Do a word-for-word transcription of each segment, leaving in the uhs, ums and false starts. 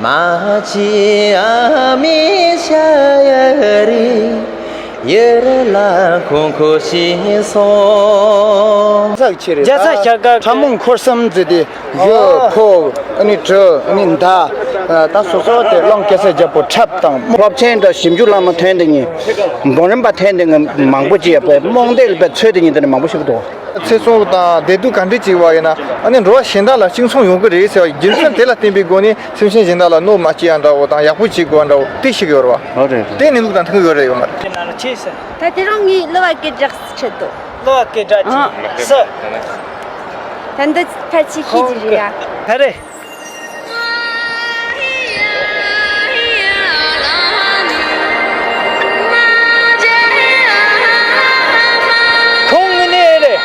མ་ཅི་ཨ་མི་ཤ་ཡ་རི། ཡེ་རེ་ལ་ཁོང་ཁོ་ཤི་སོང་། རྒྱལ་ས་ཆེ་རེད། རྒྱལ་ས་ཤར་དཀར། ཁྲ་མོ་འཁོར་གསུམ་ཟེར་ཏེ། ཡོད། ཨོ། ཁོ། ཨ་ནི་གྲུ། ཨ་ནི་མདའ། ད་སོ་སོ་དེ་གླང་གེ་སར་རྒྱལ་པོ་ཁྲབ་དང་། སློབ་ཆེན་དང་ཞིབ་འཇུག་བླ་མ་ཐོན་དེ་ཉིད། འབུམ་རམས་པ་ཐོན་དེ་ཉིད་མང་པོ་ཅིག་ཡོད་པས། རྨོངས་དད་ལ་ཚོད་དེ་ཉིད་དེ་ནི་མང་པོ་ཞིག་འདུག། ཚེ་སྲོག་དང་བདེ་སྡུག་ག་འདྲ་ཅིག་བ་ཡིན་ན། ཨ་ནི་འགྲོ་བ་གཞན་དག་ལ་གཅིག་མཚུངས་ཡོང་གི་རེད་ཟེར་བ། རྒྱུ་མཚན་དེ་ལ་བརྟེན་པའི་སྒོ་ནས་སེམས་ཅན་གཞན་དག་ལ་གནོད་མ་བྱེད་ཡ་འདྲ་བོ་དང་། ཡག་པོ་བྱེད་དགོས་པ་འདྲ་བོ་དེ་ཤེས་ཀྱི་ཡོད་རེད་བ། ཨོ་རེད། དེ་གནས་ལུགས་དང་མཐུན་གྱི་ཡོད་རེད་ཡོད་མ་རེད། དེ་ན་ལ་ཆེ་ཟེར། ད་དེ་རིང་ངས་གླུ་བ་སྐད་གྲགས་ཁྲིད་འདུག། གླུ་བ་སྐད་གྲགས་ཅན་སུ། ད་འདི་ཕལ་ཆེར་ཤེས་ཀྱི་རེད་ཡ། ག་རེ། ཁོང་ངི་ནས་རེད།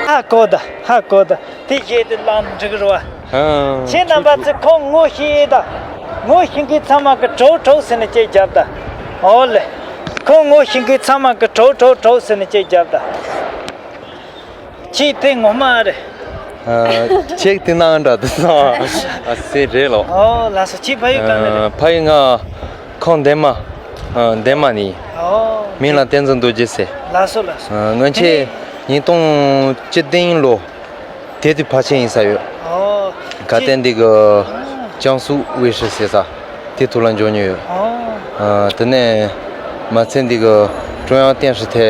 ཧ་གོ་ད། ཧ་གོ་ད། དེ་བཞིན་དུ་བླངས་འགྲིག་རོ། ཨ། ཁྱེད་རྣམ་པ་ཚོས་ཁོང་ངོ་ཤེས་ད། ངོ་ཤེས་མཁན་ཚང་མ་གི་གྲོགས་གྲོགས་ཟེར་ནས་ཅིག་རྒྱབ་ད། ཨོ་ལེ། ཁོང་ངོ་ཤེས་མཁན་ཚང་མ་གི་གྲོགས་གྲོགས་གྲོགས་ཟེར་ནས་ཅིག་རྒྱབ་ད། ཁྱེད་དེ་ངོ་མ་རེད། ཨ། ཁྱེད་དེ་ནང་འདྲ་དུ་སོང་། ཨ། སེ་རེད་ལོ། ཨོ་ལགས་སོ། ཁྱེད་ཕ་ཡུལ་ག་ནས་རེད། ཨ། ཕ་ཡུལ་ང་ཁོང་འདན་མ། ཨ། འདན་མ་ནས། ཨོ། མིང་ལ་བསྟན་འཛིན་རྡོ་རྗེ་ཟེར། ལགས་སོ་ལགས་སོ། ཨ། སྔོན་ཆད་ཉིས་སྟོང་བཅུ་བདུན་ལོ། དེ་དུས་ཕལ་ཆེར་ཡིན་ས་ཡོད། ཨོ། ག་དེ་འདི་གི་ཨ། ཅང་སུའུ་ཝེ་ཧྲི་ཟེར་ས་དེ་ཐུག་ལ་འབྱོར་མྱོང་ཡོད། ཨོ། ཨ། དེ་ནས་མ་ཚད་འདི་གི་ཀྲུང་དབྱང་ཏེན་ཧྲི་ཐའེ་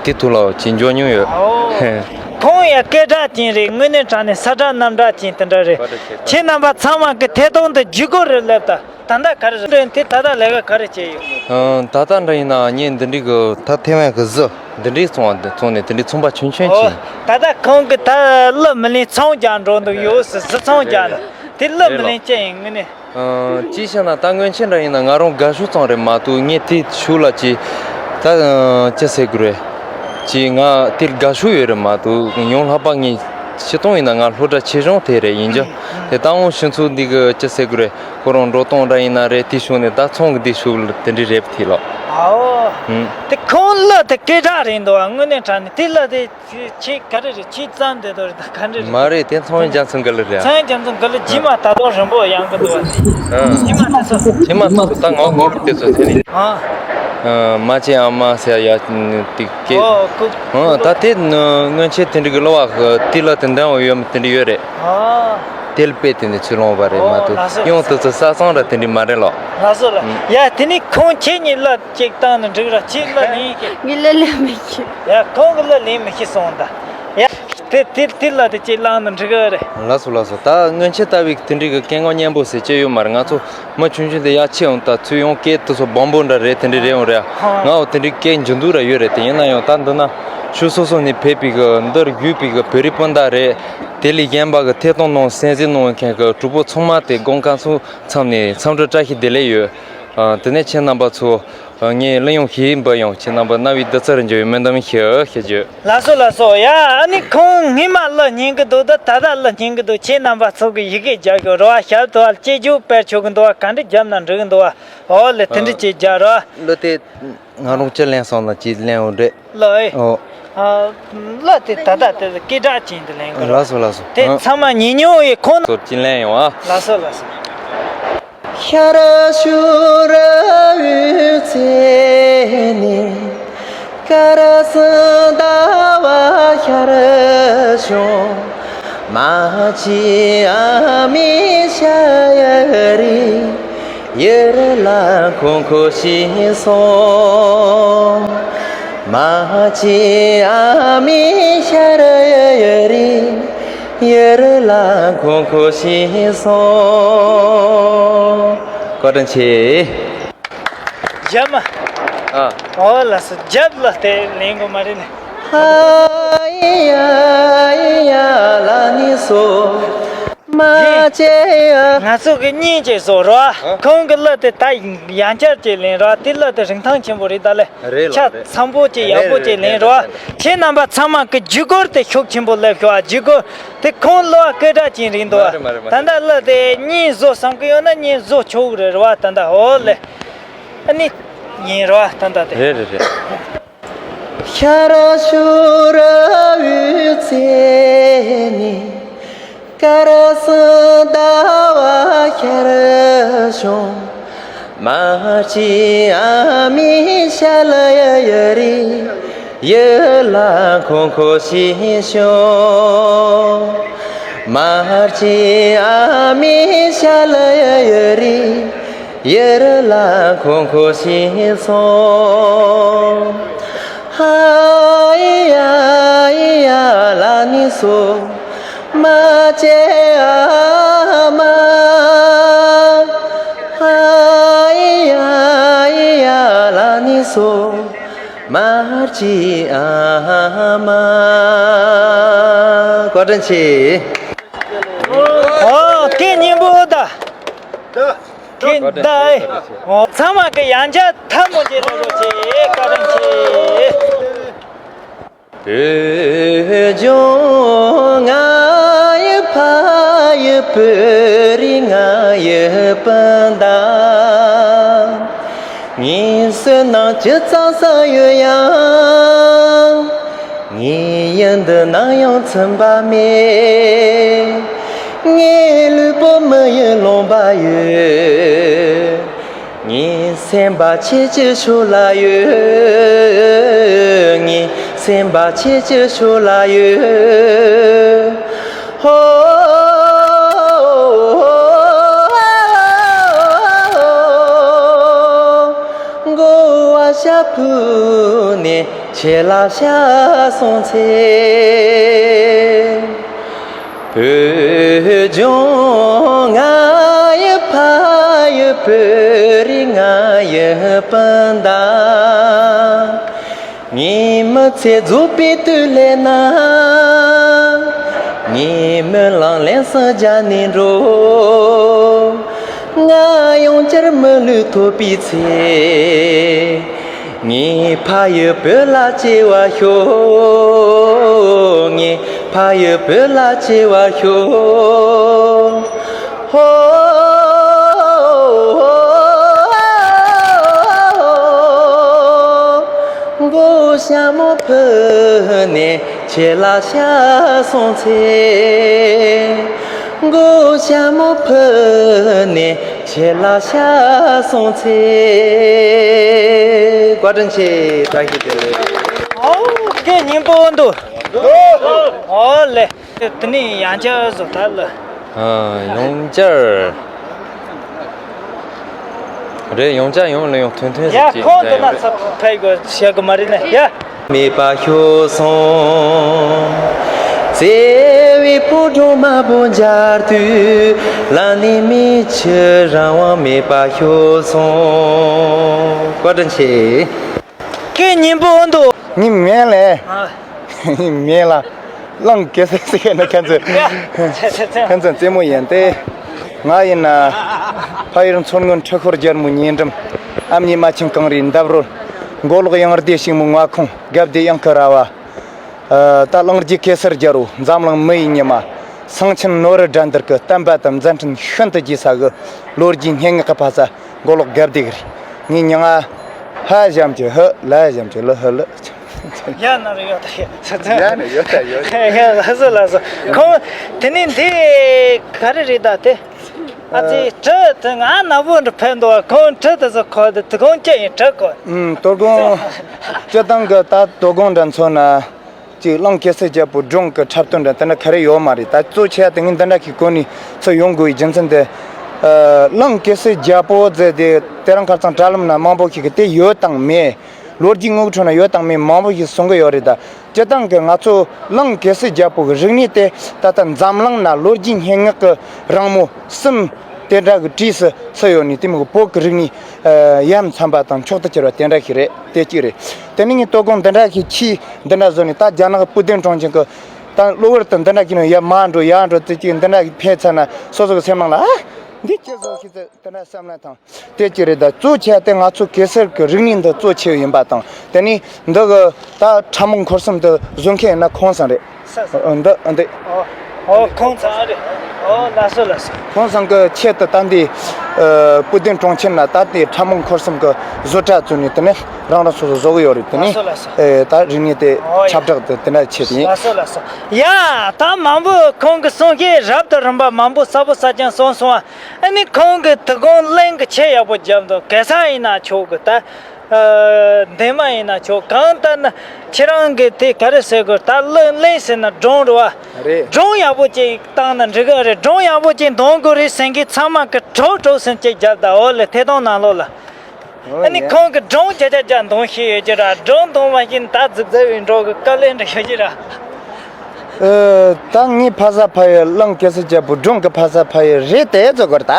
དེ་ཐུག་ལ་ཅིག་འབྱོར་མྱོང་ཡོད། ཨོ། ཁོང་ཡང་སྐད་གྲགས་ཅན་རེད། དངོས་གནས་དྲང་གནས་ས་གྲགས་གནམ་གྲགས་ཅན་དེ་འདྲ་རེད། ཁྱེད་རྣམ་པ་ཚང་མ་གི་ཐད་གཏོང་དུ་བརྒྱུད་སྐུར་རེ་སླེབས་ད། ད་ལྟ་ག་རེ་རེད། དེ་ད་ལྟ་ལས་ཀ་ག་རེ་བྱས་ཡོད། ཨང་། ད་ལྟ་འདྲ་ཡིན་ན་ངས་འདི་འདྲའི་གི་ད་ཐེ་ཝན་གི་གཟི་འདི་འདྲའི་བཙོང་བ་བཙོང་ནས་དེ་འདྲའི་ཚོང་པ་ཆུང་ཆུང་ཨོ། ཅིག། ད་ལྟ་ཁོང་གི་ད་གླུ་མི་ལེན་ཚོང་རྒྱག་འགྲོ་འདུག་ཡོད་སྲིད། གཟི་ཚོང་རྒྱག་ནས་དེ་གླུ་མི་ལེན་ཅི་ཡིན་ངི་ནས། ཨང་། ཅི་བྱས་ན་ད་སྔོན་ཆད་འདྲ་ཡིན་ན་ང་རང་དགའ་ཤོས་ཙམ་རེད་མ་གཏོགས། ངས་དེ་ཤུགས་ལ་ཅི་ད་ཅི་ཟེར་དགོས་རེད། ཅི་ང་དེར་དགའ་ཤོས་ཡོད་རེད་མ་གཏོགས། ཡང་ལྷག་པ་ངས་སྤྱིར་བཏང་ཡིན་ན་ང་སློབ་གྲྭ་ཆེ་ཆུང་དེ་རེད་ཡིན་རྒྱུ། དེ་ལྟ་བུ་ཕྱི་ཚུལ་འདི་གི་ཅི་ཟེར་དགོས་རེད། ཁོ་རང་འགྲོ་སྟངས་འདྲ་ཡིན་ན་རེད། དེ་ཤུགས་ནས་ད་ཚོང་གི་འདི་ཤུགས་དེ་འདྲའི་རེད་དེ་ལོ། ཨའོ། ཨུམ། དེ་ཁོང་གླུ་དེ་སྐད་གྲགས་རེད་འདུག་ཨ། དངོས་གནས་དྲང་གནས་དེ་གླུ་དེ་ཁྱེད་ག་རེ་རེད། ཁྱེད་བརྩམས་བསྡད་དོ་རེད་ད་ག་འདྲ་རེད། མ་རེད། དེ་ཚངས་དབྱངས་རྒྱ་མཚོ་མགུར་གླུ་རེད། ཚངས་དབྱངས་རྒྱ་མཚོ་མགུར་གླུ་རྗེས་མ་ད་དུང་རིང་པོ་ཡང་གི་འདུག་ཨ། ཨ། རྗེས་མ་དེ་ཚོ། རྗེས་མ་ཚོ་ད་ངོ་ངོ་དེ་ཚོ་དེ་ནི། ཨ། ཨ། མ་བྱེད་ཨ་མ་ཟེར་ཡ་དེ་སྐད། ཨོ་ཁུ། ཨ། ད་དེ་སྔོན་ཆད་དེ་འདྲ་གི་གླུ་བ་གི་དེ་གླུ་དེ་འདྲ་བ་ཡོད་མི་དེ་འདྲ་ཡོད་རེད། ཨ། དེ་ལ་དཔེ་དེ་ནི་ཚུར་ལོངས་པ་རེད་མ་གཏོགས། ཡང་དེ་ཚོ་ས་སང་ར་དེ་འདྲ་མ་རེད་ལོ། ལགས་སོ་ལགས། ཡ་དེ་ནི་ཁོང་ཁྱེད་གཉིས་གླུ་གཅིག་བཏང་ནས་འགྲིག་ར། ཁྱེད་གླུ་ལེན་ཤེས། ངས་གླུ་ལེན་མི་ཤེས། ཡ་ཁོང་གི་གླུ་ལེན་མི་ཤེས་སོང་ད། ཡ་དེ་དེ་དེ་གླུ་དེ་གཅིག་བླངས་ནས་འགྲིག་གི་རེད། ལགས་སོ་ལགས་སོ། ད་སྔོན་ཆད་ལྟ་བུའི་དེ་འདྲའི་གི་སྐད་ངག་སྙན་པོ་ཟེར་ཅི་ཡོད་མ་རེད། ང་ཚོ་མི་ཆུང་ཆུང་དེ་ཡ་ཆེ་འོང་ད་ཚུར་ཡང་སྐད་དེ་ཚོ་སྦོམ་པོ་འདྲ་རེད། དེ་འདྲ་རེད་འོང་རེད། ང་འོ་དེ་འདྲའི་སྐད་འཇུ་འདུག་ར་ཡོད་རེད། དེ་ཡིན་ན་ཡང་ད་འདི་ན་ཆུ་སོ་སོ་ནས་ཕེབས་པའི་གི་འདིར་བརྒྱུད་པའི་གི་བོད་རིགས་སྤུན་ཟླ་རེད། དེ་ལས་གཞན་པ་གི་ཐད་གཏོང་ནང་གསན་གཟིགས་གནང་མཁན་གི་གྲོགས་པོ་ཚང་མ་དེ་སྒང་ག་ཚོ་མཚམས་ནས་འཚམས་འདྲི་བཀྲ་ཤིས་བདེ་ལེགས་ཡོད། ཨ། དེ་ནས་ཁྱེད་རྣམ་པ་ཚོ་ངས་གླུ་དབྱངས་ཞུས་ཡིན་པ་ཡང་ཁྱེད་རྣམ་པ་རྣ་བའི་བདུད་རྩིར་འཇུ་བའི་སྨོན་འདུན་ཞུ་ཞུ་རྒྱུ། ལགས་སོ་ལགས་སོ། ཡ་ཨ་ནི་ཁོང་སྔོན་མ་གླུ་སྙན་གི་འདུག་ད་ད་ལྟ་གླུ་སྙན་གི་འདུག་ཁྱེད་རྣམ་པ་ཚོ་གི་ཡི་གེ་རྒྱག་གི་རེད་བ། ཞབས་ཏོག་སྐྱེ་རྒྱུ་དཔལ་ཆོག་གི་འདུག་བ། ག་འདྲ་བརྒྱབ་ན་འགྲིག་གི་འདུག་བ། ཨོ་ལེ་དེ་འདྲ་ཅིག་རྒྱག་རོགས། གླུ་དེ་ང་རང་ཅི་ལེན་སོང་ན་ཅིག་ལེན་འོང་རེད། ལགས་ཨེ། ཨོ། ཨ། གླུ་དེ་ད་ལྟ་དེ་སྐད་གྲགས་ཅན་དེ་ལེན་དགོས་རེད། ལགས་སོ་ལགས་སོ། དེ་ཨ། ཚང་མ་ཉན་མྱོང་ཡོད་ཁོང་། ཚོར་ཅིག་ལེན་ཡོང་ཨ། ལགས་སོ་ལགས་སོ། ཤར་ཕྱོགས་རི་བོའི་རྩེ་ནས། སྐལ་བཟང་ཟླ་བ་ཤར་བྱུང་། མ་བྱེད་ཨ་མའི་ཤ་ཡ་རི། ཡུལ་ལ་ཁོང་ཁོ་ཤི་སོང་། མ་བྱེད་ཨ་མའི་ཤ་ཡ་རི། ཡུལ་ལ་ཁོང་ཁོ་ཤི་སོང་། བཀའ་དྲིན་ཆེ། རྒྱབ་མ། ཨ། ཨོ་ལགས་སོ། རྒྱབ་ལ་དེ་ལེན་དགོས་མ་རེད་ནི། ཧ་ཡ་ཡ་ལ་ནི་སོ། མ་ཅེ་ཡ། ང་ཚོ་གི་གཉིས་ཅེས་སོ་རོ། ཨ། ཁོང་གི་གླུ་དེ་ད་ཡང་བསྐྱར་ཅེས་ལེན་རོ། དེ་གླུ་དེ་རིན་ཐང་ཆེན་པོ་རེད་ད་ལེ། རེད་ལ་ཆ་རེད། ཚང་པོ་ཅེས་ཡག་པོ་ཅེས་ལེན་རོ། རེད་རེད་རེད། ཁྱེད་རྣམ་པ་ཚང་མ་གི་བརྒྱུད་སྐུར་དེ་ཤུགས་ཆེན་པོ་སླེབས་ཤོག་ཨ། བརྒྱུད་སྐུར་དེ་ཁོང་གླུ་བ་སྐད་གྲགས་ཅན་རེད་འདུག་ཨ། མ་རེད་མ་རེད་མ་རེད། ད་ལྟ་གླུ་དེ་གཉིས་བཟོ་བསམ་གི་ཡོད་ན་གཉིས་བཟོ་ཆོག་གི་རེད་རོ། ད་ལྟ་ཨོ་ལེ། ཨ་ནི་ཡིན་རོ། ད་ལྟ་དེ། རེད་རེད་རེད། ཤར་ཕྱོགས་རི་བོའི་རྩེ་ནས། སྐལ་བཟང་ཟླ་བ་ཤར་ ཞོ། མ་ཅི་ཨ་མི་ཤ་ལ་ཡ་ཡ་རི། ཡ་ལ་ཁོ་ཁོ་ཤི་ཞོ། མ་ཅི་ཨ་མི་ཤ་ལ་ཡ་ཡ་རི། ཡ་ར་ལ་ཁོ་ཁོ་ཤི་སོ། ཧ་ཡ་ཡ་ལ་ནི་སོ། མ་ཅེ་ཨ་མ། ཨ་ཡ་ཡ་ལ་ནི་སོ། མ་ཅི་ཨ་མ། བཀའ་དྲིན་ཆེ། ཨོ། སྐད་སྙན་པོ་ད། སྐད་ད་ཨེ། ཨོ། ཚང་མ་གི་ཡང་བསྐྱར་ཐལ་མོ་སྦྱར་རོགས་བྱེད། བཀའ་དྲིན་ཆེ། བོད་ལྗོངས་ང་ཡི་ཕ་ཡི་བོད་རིགས་ང་ཡི་སྤུན་ཟླ། ངའི་བསོད་ནམས་ཇི་ཙམ་བསགས་ཡོད་ཡང་། ངའི་ཡུལ་འདི་ནམ་ཡང་ཚིམ་པ་མེད། ངའི་ལུས་པོ་མི་ཡི་ལོང་པ་ཡོད། ངའི་སེམས་པ་ཁྱེད་ཀྱི་ཕྱོགས་ལ་ཡོད། ངའི་སེམས་པ་ཁྱེད་ཀྱི་ཕྱོགས་ལ་ཡོད། ཧོ། མགོ་བ་ཤ་ཕུ་ནས་ཆེ་ལ་ཤ་སོང་ཚེ། བོད་ལྗོངས་ང་ཡི་ཕ་ཡི་བོད་རིགས་ང་ཡི་སྤུན་ཟླ། ངའི་མི་ཚེ་རྫོགས་པའི་དུས་སླེབས་ན། ངའི་སྨོན་ལམ་ལན་གསུམ་བརྒྱབ་ནས་འགྲོ། ང་ཡང་བསྐྱར་མི་ལུས་ཐོབ་པའི་ཚེ། ངའི་ཕ་ཡི་བོད་ལྭ་གཅིག་པ་ཤོག། ངའི་ཕ་ཡི་བོད་ལྭ་གཅིག་པ་ཤོག། ཧོ། མགོ་ཞྭ་མོ་ཕུ་ནས་ཆེ་ལ་ཤ་སོང་ཚེ། མགོ་ཞྭ་མོ་ཕུ་ནས་ཆེ་ལ་ཤ་སོང་ཚེ། བཀའ་དྲིན་ཆེ། བཀྲ་ཤིས་བདེ་ལེགས། ཨོ། སྐད་སྙན་པོ་འདུག་ཨོ་ལེ། དེ་ནས་ཡང་བསྐྱར་བཟོ་ཐབས་ལ། ཨ། ཡང་བསྐྱར། རེད། ཡང་བསྐྱར་ཡང་ལ་ཡང་ཐོན་ཐོན་ཡ། ཟེར་གྱི་ཁོང་དེ་ན་ཡོད་རེད། ཚབ་ཕེབས་དགོས་བཤད་དགོས་མ་རེད་ནས་ཡ། མེད་པ་ཤོར་སོང་། བརྩེ་བའི་ཕོ་བྲང་དམར་པོ་མཇལ་དུས། ལ་ནི་མི་ཆུ་རང་དབང་མེད་པ་ཤོར་སོང་། བཀའ་དྲིན་ཆེ། སྐད་སྙན་པོ་འདུག་ངའི་མིང་ལ། ཨ། ངའི་མིང་ལ་གླང་གེ་སར་ཟེར་མཁན་ནི་ཁྱེད་ཚོས། ཁྱེད་ཚོས་རྩེད་མོ་ཡིན་ཏེ། ང་ཡིན་ན། ཕ་ཡུལ་མཚོ་སྔོན་ཁྲི་ཤོར་རྒྱལ་མོའི་ཉེ་འགྲམ། ཨ་མྱེས་རྨ་ཆེན་གངས་རིའི་འདབས་རོལ། མགོ་ལོག་ཡང་སྡེ་ཕྱུག་མོའི་མངའ་ཁོངས། སྒ་སྡེ་གཡང་ཁུལ་ར་བ། ད་གླིང་རྗེ་གེ་སར་རྒྱལ་པོ། འཛམ་གླིང་མི་ཡི་ཉི་མ། གསང་ཆེན་ནོར་བུ་དགྲ་འདུལ་གྱི་བསྟན་པ་དང་མཛའ་འཕྲིན་ཤིན་ཏུ་རྒྱས་ས་གི་ལོ་རྒྱུས་སྙན་ངག་གི་ཕ་ས་མགོ་ལོག་སྒ་སྡེ་གི་རེད། ངའི་མྱིང་ང་ཧ་ཞབས་ཀྱུ། ཧ་ལ་ཞབས་ཀྱུ། ལ་ཧ་ལ། ཡ་ན་རེ་ཡོད་ད་ཡ། ཡ་ན་ཡོད་ད་ཡོད། ཡ་ལ་སོ་ལ་སོ། ཁོང་དེ་ནས་འདི་ག་རེ་རེད་ད་དེ། ཨ་ཙི་གྲི་དེ་ང་ནག་པོ་འདྲ་ཕན་འདུག་ཁོང་གྲི་དེ་ཚོ་ཁོ་དེ་དེ་གོང་ཅི་ཡིན་གྲི་ཁོ། ཨུམ། དོ་དགོང་སྤྱིར་བཏང་གི་ད་དོ་དགོང་འདྲ་མཚོན་ན། ཅིག་གླང་གེ་སར་རྒྱལ་པོ་སྒྲུང་གི་འཁྲབ་སྟོན་འདྲ་དེ་འདྲ་ག་རེ་ཡོད་མ་རེད། ད་གཙོ་ཆེ་བ་དེ་ངས་འདི་འདྲ་གི་གོ་ནས་ཚུར་ཡོང་དགོས་པའི་རྒྱུ་མཚན་དེ། ཨ། གླང་གེ་སར་རྒྱལ་པོ་ཟེར་དེ་དེ་རིང་ཁ་སང་དྲ་ལམ་ན་མང་པོ་ཞིག་གིས་དེ་ཡོད་དང་མེད། ལོ་རྒྱུས་དངོས་ཁྲོད་ན་ཡོད་དང་མེད་མང་པོ་ཞིག་གསུང་གི་ཡོད་རེད། ད་སྤྱིར་བཏང་གི་ང་ཚོ་གླང་གེ་སར་རྒྱལ་པོ་གི་རིག་གནས་དེ་ད་ལྟ་འཛམ་གླིང་ན་ལོ་རྒྱུས་སྙན་ངག་གི་རིང་མོ་གསུམ་དེ་འདྲ་གི་གྲས་སུ་ཚུད་ཡོད་ནི་དེ་མོ་གི་བོད་ཀྱི་རིག་གནས་ཡ་མཚན་པ་དང་མཆོག་ཏུ་གྱུར་པ་དེ་འདྲ་ཞིག་རེད། དེ་གཅིག་རེད། དེ་ནས་ངས་དོ་དགོང་འདི་འདྲ་ཞིག་ཁྱི་འདི་འདྲ་བཟོས་ནས། ད་རྒྱ་ནག་གི་པུ་ཏིན་གྲོང་ཁྱེར་གྱི་ད་གློ་བུར་དུ་འདི་འདྲ་ཞིག་ནས་ཡར་མར་འགྲོ་ཡར་འགྲོ་དེ་གཅིག་འདི་འདྲ་ཞིག་ཕེབས་ཚར་ན། སོ་སོ་གི་སེམས་ནང་ལ། ཨ། འདི་ཅི་བཟོ་ཞིག་ཟེར་དེ་འདྲ་བསམ་བློ་བཏང་། དེ་གཅིག་རེད། ད་གཙོ་ཆེ་བ་དེ་ང་ཚོ་གེ་སར་གྱི་རིག་གནས་འདི་གཙོ་ཆེ་བ་ཡིན་པ་དང་། དེ་ནས་འདི་གི་ད་ཁྲ་མོ་འཁོར་གསུམ་དེ་བཟོ་མཁན་ཡིན་ན་ཁོང་ཚང་རེད། ས་ས། འདི་འདི། ཨོ། ཨོ་ཁོང་ཚང་རེད། ཨོ་ལགས་སོ་ལགས་སོ། ཁོང་ཚང་གི་ཆེད་དུ་ད་འདི་ཨ་སྤུ་ལྡན་གྲོང་ཁྱེར་ན་ད་ལྟའི་ཁྲ་མོ་འཁོར་གསུམ་གི་བཟོ་གྲྭ་བཙུགས་ནས་དེ་ནས་རང་རང་སོ་སོ་བཟོ་གི་ཡོད་རེད། དེ་ནས་ལགས་སོ་ལགས་སོ། ཨེ་ད་རིག་གནས་དེ་ཨོ་ཡ། ཁྱབ་བསྒྲགས་དེ་དེ་འདྲ་བྱེད་དེ་ཡིན། ལགས་སོ་ལགས་སོ། ཡ་ད་མང་པོ་ཁོང་གི་གསུང་བཤད་རབ་དང་རིམ་པ་མང་པོ་གསལ་པོ་གསལ་རྐྱང་གསུངས་སོང་བ། ཨ་ནི་ཁོང་གི་དུ་ཁུང་གླིང་གི་ཆེས་ཡག་པོ་རྒྱབ་འདུག་གེ་སར་ཡིན་ན་ཆོག་གི་ད། ཨ་འདན་མ་ཡིན་ན་ཆོག་གང་ལྟར་ན་ཁྱེད་རང་གི་དེ་ག་རེ་ཟེར་དགོས། ད་གླིང་གླིང་ཟེར་ན་སྒྲུང་རེད་བ། རེད། སྒྲུང་ཡག་པོ་ཅིག་བཏང་ན་འགྲིག་གི་རེད། སྒྲུང་ཡག་པོ་ཅིག་འདོན་དགོས་རེད་ཟེར་མཁན་ཚང་མ་གི་གྲོགས་གྲོགས་སེམས་ཅིག་རྒྱབ་ད། འོ་ལེ་ཐད་གཏོང་ནང་ལོགས་ལ། ཨ་ནི་ཁོང་གི་སྒྲུང་བརྒྱ་ཆ་བརྒྱ་འདོན་ཤེས་ཡོད་ཀྱི་ར། སྒྲུང་འདོན་མ་ཤེས་ན་ད་རྫིག་རྫིག་བའི་འགྲོ་གི་དཀའ་ལས་འདྲ་ཡོད་ཀྱི་ར། ཨ་ད་ངའི་ཕ་ས་ཕ་ཡུལ་གླིང་གེ་སར་རྒྱལ་པོ་སྒྲུང་གི་ཕ་ས་ཕ་ཡུལ་རེད་དེ་ཟེར་དགོས་རེད་ད།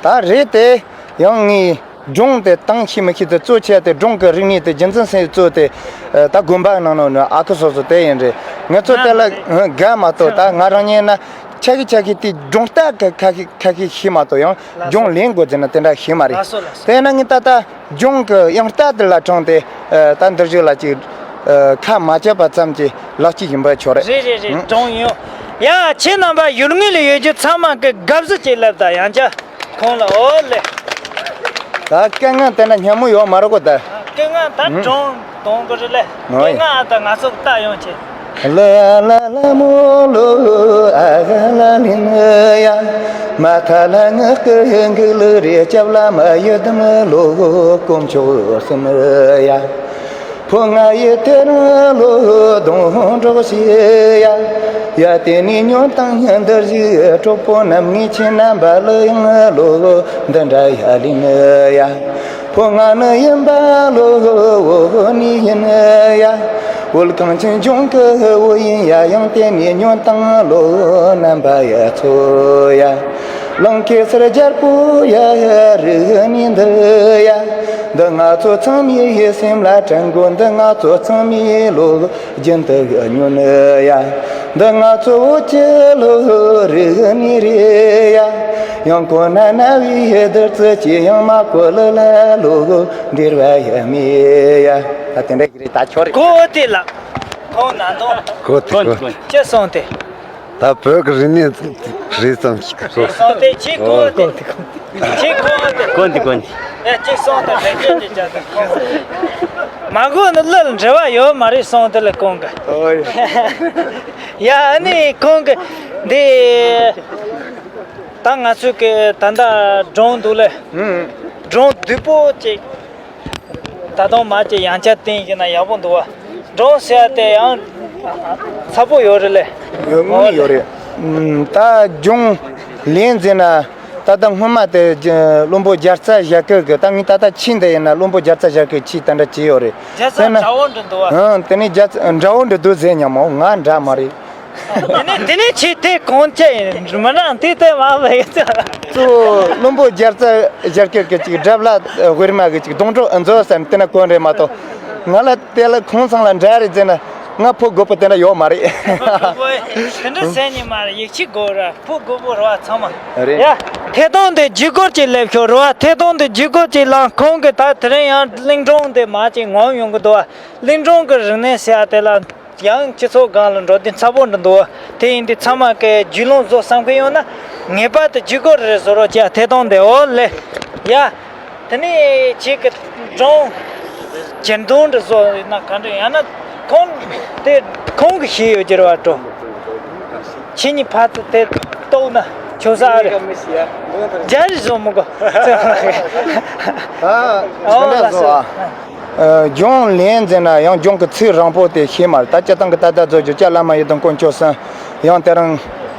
ཨ་ད་རེད་དེ། ཡང་ངས་སྒྲུང་དེ་བཏང་ཤེས་མི་ཤེས་དེ་གཙོ་ཆེ་དེ་སྒྲུང་གི་རིག་གནས་དེ་རྒྱུ་འཛིན་སེམས་གཙོ་དེ་ཨ་ད་དགོན་པ་ནང་ནང་ནས་ཨ་ཁུ་སོ་སོ་དེ་ཡིན་རེད། ང་ཚོ་དེ་ལ་ཨ་དགའ་མ་གཏོགས་ད་ང་རང་ཉིད་ན་ཆ་གི་ཆ་གི་དེ་སྒྲུང་ལྟ་གི་ཁ་ཤས་ཁ་ཤས་ཤེས་མ་གཏོགས་ཡང་ལགས་སོ། སྒྲུང་ལེན་དགོས་ཟེར་ན་དེ་འདྲ་ཤེས་མ་རེད། ལགས་སོ་ལགས་སོ། དེས་ན་ངས་ད་ལྟ་སྒྲུང་གི་དབྱངས་རྟ་དེ་ལ་དྲངས་ཏེ་ཨ་ད་འདིར་བཞུགས་ལ་ཅིག་ཨ་ཁ་མ་བྱེད་པ་ཙམ་གྱིས་ལག་གཅིག་ཡིན་པ་ཆོག་རེད། རེད་རེད་རེད། ཨང་། སྒྲུང་ཡོད། ཡ་ཁྱེད་རྣམ་པ་ཡུལ་དངོས་ལ་ཡོད་རྒྱུ་ཚང་མ་གི་དགའ་བསུ་ཅིག་ལབ་ད་ཡང་བསྐྱར། ཁོང་ལ་ཨོ་ལེ། ད་སྐད་ངན་དེ་འདྲ་སྙན་མོ་ཡོད་མ་རེད་གོ་ད། སྐད་ངན་ད་ཨང་། སྒྲུང་གཏོང་དགོས་རེད་ལེ། ཨོ་སྐད་ཡ། ངན་ཨ་ད་ང་ཚོ་ལྟ་ཡོང་ཆེ། ལ་ལ་ལ་མོ་ལོ། ཨ་ག་ལ་ལིན་ཡ། མ་ཐ་ལ་ངག་གི་འགུག་ལུ་རེ་སྐྱབས་ལ་མ་ཡོད་དམ་ལོ། དཀོན་མཆོག་གསུམ་ཡ། ཕོ་ང་ཡི་དེ་རང་ལོ་སྡོང་གྲོགས་ཤིག་ཡ། ཡ་དེ་ནི་ཉོན་དང་འདིར་བཞུགས་གྲོགས་པོ་རྣམས་ངེས་ཆེ་རྣམ་པ་ལ་ཡང་ལོ་འདི་འདྲ་ཡ་ལིན་ཡ། ཕོ་ང་ནི་ཡིན་པ་ལོ་འོ་ནི་ཡིན་ཡ། འོལ་གངས་ཅན་ལྗོངས་ཀྱི་བུ་ཡིན་ཡ། ཡང་དེ་ནི་ཉོན་དང་ལོ་རྣམ་པ་ཡ་ཚོ་ཡ། གླིང་གེ་སར་རྒྱལ་པོ་ཡ་རིག་ནི་འདི་ཡ། འདི་ང་ཚོ་ཚང་མའི་སེམས་ལ་དྲན་དགོས། འདི་ང་ཚོ་ཚང་མའི་ལོ་རྒྱུན་དུ་ཉོན་ཡ། འདི་ང་ཚོ་བོད་ཀྱི་ལོ་རིག་གནས་རེད་ཡ། ཡང་ཁོ་ན་ན་བའི་བདུད་རྩི་ཅི་ཡང་མ་གོ་ལ་ལ་ལོ་འདིར་བ་ཡ་མེད་ཡ། ད་དེ་འདྲ་གི་རེད། ད་ཁྱོད་རེད། གོ་དེ་ལ་ཁོང་ན་དོ། གོ་དེ་གོ་གོ། ཅི་སོང་དེ། ད་བོད་ཀྱི་རིག་གནས་རེད་ཙམ་ཞིག་གོ། སོང་དེ་ཅི་གོ་དེ། ཅི་གོ་དེ། གོ་འདི་གོ་འདི། ཨེ་ཅི་སོང་དེ་རེད་ཅི་ཅི་ཅི་དེ་ཁོང་མ་གོ་ནི་ལ་འབྲེལ་བ་ཡོད་མ་རེད་སོང་དེ་ལ་ཁོང་གི། ཨོ་ཡ། ཡ་ཨ་ནི་ཁོང་གི་འདི་ད་ང་ཚོ་གི་ད་ལྟ་སྒྲུང་འདུག་ལེ། ཨུམ། སྒྲུང་བདུད་པོ་ཅིག་ད་དུང་མ་ཅིག་ཡང་བསྐྱར་བསྟན་ཞིག་ན་ཡག་པོ་འདུག་བ། སྒྲུང་ཟེར་ཡ་དེ་ཡང་ཚ་པོ་ཡོད་རེད་ལེ། ཡོད་ངོ་ཡོད་རེད། ཨུམ། ད་སྒྲུང་ལེན་ཟེར་ན་ད་ལྟ་སྔོན་མ་དེ་རྒྱ་བློན་པོ་རྒྱལ་རྩ་ཞྭ་སྐད་གི། ད་ངས་ད་ལྟ་ཕྱིན་དེ་ཡིན་ན་བློན་པོ་རྒྱལ་རྩ་ཞྭ་སྐད་ཕྱིས་ད་འདྲ་བྱས་ཡོད་རེད། རྒྱལ་རྩ་དཔེར་ན་དགྲ་བོ་འདྲ་འདུག་བ། ཨང་། དེ་ནས་རྒྱལ་རྩ་དགྲ་བོ་འདྲ་འདུག་ཟེར་སྙམ་མོ། ང་འདྲ་མ་རེད། དེ་ནས་དེ་ནས་ཆེས་ཐད་གོང་ཆེ་ཡིན་མི་རང་དེ་ལྟ་མ་བས་ཡོད་ཚོད། གཙོ་བོ་བློན་པོ་རྒྱལ་རྩ་ཞྭ་སྐད་ཀྱི་ཅིག་སྒྲ་བླ་དབུ་མ་གི་ཅིག་སྡོང་གྲོགས་མཛོ་ཟེར་དེ་ན་གོ་རེད་མ་གཏོགས། ང་ལ་དེ་ལ་ཁོང་ཚང་ལ་འདྲ་རེད་ཟེར་ན་ང་ཕོ་རྒོད་པོ་དེ་འདྲ་ཡོད་མ་རེད། ཕོ་རྒོད་པོ་དེ་འདྲ་ཟེར་ནི་མ་རེད། ཡིག་ཆ་དགོས་ར་ཕོ་རྒོད་པོ་རེད་བ་ཚང་མ། རེད། ཡ། ཐད་གཏོང་དེ་བརྒྱུད་སྐུར་ཅིག་སླེབས་ཤོག་རེད་བ། ཐད་གཏོང་དེ་བརྒྱུད་སྐུར་ཅིག་བླངས། ཁོང་གི་ད་དེ་རིང་ཡང་གླིང་སྒྲུང་དེ་མ་ཅིག་ངོམ་ཡོང་གི་འདུག་བ། གླིང་སྒྲུང་གི་རིག་གནས་ཟེར་ཡ་དེ་ལ། ཡང་སྤྱི་ཚོགས་སྒང་ལ་འགྲོ་དུས་ཚ་པོ་འདྲ་འདུག་དེ་ཡིན་དུས་ཚང་མ་གིས་རྒྱུས་ལོན་བཟོ་བསམ་གི་ཡོད་ན་ངེས་པར་དུ་བརྒྱུད་སྐུར་རེ་བཟོ་རོགས་བྱས། ཐད་གཏོང་དེ་འོ་ལེ། ཡ། དེ་ནས་ཁྱེད་ཀྱི་སྒྲུང་གྱེར་འདོན་འདྲ་བཟོ་ཡོད་ན་ག་འདྲ། ཡང་ན་ཁོང་དེ་ཁོང་གིས་ཤེས་ཡོད་ཀྱི་རེད་བ། སྒྲུང་ཁྱེད་གཉིས་ཕར་ཚུར་དེ་གཏོགས་ན་ཆོག་ས་རེད། རྒྱ་རིགས་བཟོ་མི་དགོས། ཨ་འོ་ལགས་སོ། ཨ། ཨ། སྒྲུང་ལེན་ཟེར་ན་ཡང་སྒྲུང་གི་ཚིག་རིང་པོ་དེ་ཤེས་མ་རེད། ད་སྤྱིར་བཏང་གི་ད་ལྟ་བཟོ་རྒྱུ་ཅ་ལག་མ་ཡི་དང་དཀོན་མཆོག་གསུམ། ཡང་དེ་རིང་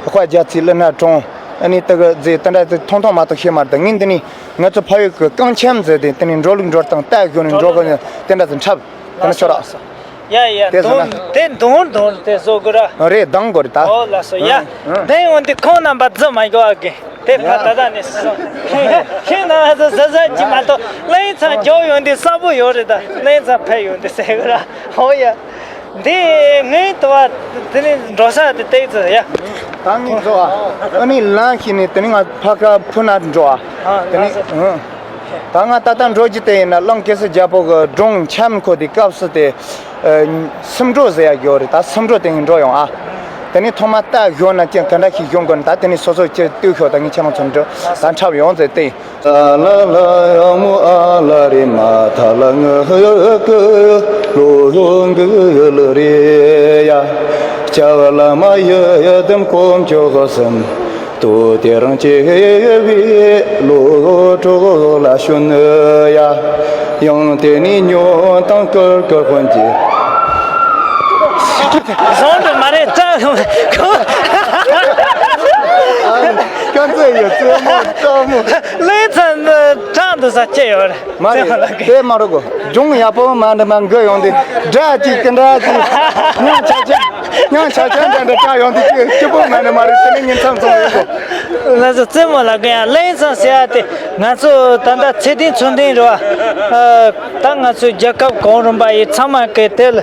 དཔལ་རྒྱ་མཚོའི་གླུ་སྣ་དྲངས། ཨ་ནི་དེ་གི་རྫས་དེ་འདྲ་དེ་ཐུང་ཐུང་མ་གཏོགས་ཤེས་མ་རེད། ད་ངས་འདི་ནི་ང་ཚོ་ཕ་ཡུལ་གི་རྐང་འཆམ་ཟེར་དེ་དེ་ནི་འགྲོ་ལུགས་འགྲོ་སྟངས་ལྟ་དགོས་ནི་འགྲོ་དགོས་ནི་དེ་འདྲ་དེ་འཁྲབ། དེ་ནི་ཤོར་ར། ཡ་ཡ་དེ་ཟེར་དུང་ན། དེ་དུང་དུང་དེ་བཟོ་དགོས་ར། རེད། སྡང་དགོས་རེད་ད། ཨོ་ལགས་སོ་ཡ། ཨང་། ཨང་། དེ་ཡོང་དུས་ཁོང་རྣམ་པ་རྫི་མ་འགྱོ་ཨ་གི། དེ་ཕ་ད་ད་ནས་སོང་། ཁྱེད་རྣམ་པ་ཚོ་གཟབ་གཟབ་གྱིས་མ་གཏོགས་གླིང་ཚང་མགྱོགས་ཡོང་དུས་གསལ་པོ་ཡོད་རེད་ད། གླིང་ཚང་ཕེབས་ཡོང་དུས་ཟེར་གི་ར། ཧོ་ཡ། འདི་ངའི་དུ་བ་དེ་ནས་འགྲོ་ས་དེ་བལྟས་ཚོད་ཡ། ད་ངས་འགྲོ་ཨ། ཨ་ནི་ལམ་ཤེས་ནས་དེ་ནས་ང་ཕ་ཁ་ཕུ་ན་འགྲོ་ཨ། ཨ་དེ་ནས་ལགས་སོ། ཨང་། ད་ང་ད་ལྟ་འགྲོ་རྒྱུ་དེ་ཡིན་ན་གླིང་གེ་སར་རྒྱལ་པོ་གི་སྒྲུང་འཆམ་འཁོར་དེ་སྐབས་སུ་དེ། ཨ། སུམ་འགྲོ་ཟེར་ཡ་ཡོད་རེད། ད་སུམ་འགྲོ་དེ་ངས་འགྲོ་ཡོང་ཨ། དེ་ནས་ཐོག་མ་རྟ་བཞོན་ན་ཅང་ག་འདྲ་ཞིག་བཞོན་དགོས་ན། ད་དེ་ནས་སོ་སོ་ཅི་ལྟོས་ཤོག་ད་ངས་ཁྱེད་རང་ཚོ་འདྲི་ད་འཁྲབ་ཡོང་ཟེར་ཏེ། ཨ་ལ་ལ་ཡ་མོ་ཨ་ལ་རེ་མ་ཐ་ལ་ང་ཧ་ཡ་ཀ་ལོ་ཡོང་གི་ལ་རེ་ཡ། སྐྱ་བ་ལ་མ་ཡ་ཡ་དམ་ཀོམ་ཅོ་ག་སམ། ཏོ་དེ་རང་ཅེ་བི་ལོ་གྲོགས་ལ་ཤོན་ཡ། ཡང་དེ་ནི་ཉོན་དང་ཀར་ཀར་ཧོན་ཅེ། བཟང་དུ་མ་རེད་ད། ཁོ་ཀ་ཚེ་ཡོད་ཚེ་མོ་ཏོ་མོ། ལེ་ཚན་ནི་ཀྲང་དུ་ས་ཆེ་ཡོད་རེད། མ་རེད། དེ་མ་རེད་གོ། སྒྲུང་ཡག་པོ་མ་འདྲ་མ་འགོད་ཡོང་དུས་སྒྲ་གཅིག་གི་འདྲ་གཅིག་སྙིང་ཆ་ཆ་སྙིང་ཆ་ཆ་འདྲ་འདྲ་བཀྲ་ཡོང་དུས་གཅིག་སྐྱིད་པོ་མ་འདྲ་མ་རེད། དེ་ནི་ཉིན་མཚམས་སོང་ཡོང་གོ། ང་ཚོ་རྩེད་མོ་ལ་གོ་ཡ་ལེ་ཚན་ཟེར་ཡ་དེ་ང་ཚོ་ད་ལྟ་ཚེ་བརྟན་ཚུལ་ལྡན་རེད་བ། ད་ང་ཚོ་རྒྱལ་ཁབ་གོང་རིམ་པ་ཡི་ཚང་མ་གི་དེ་ལ་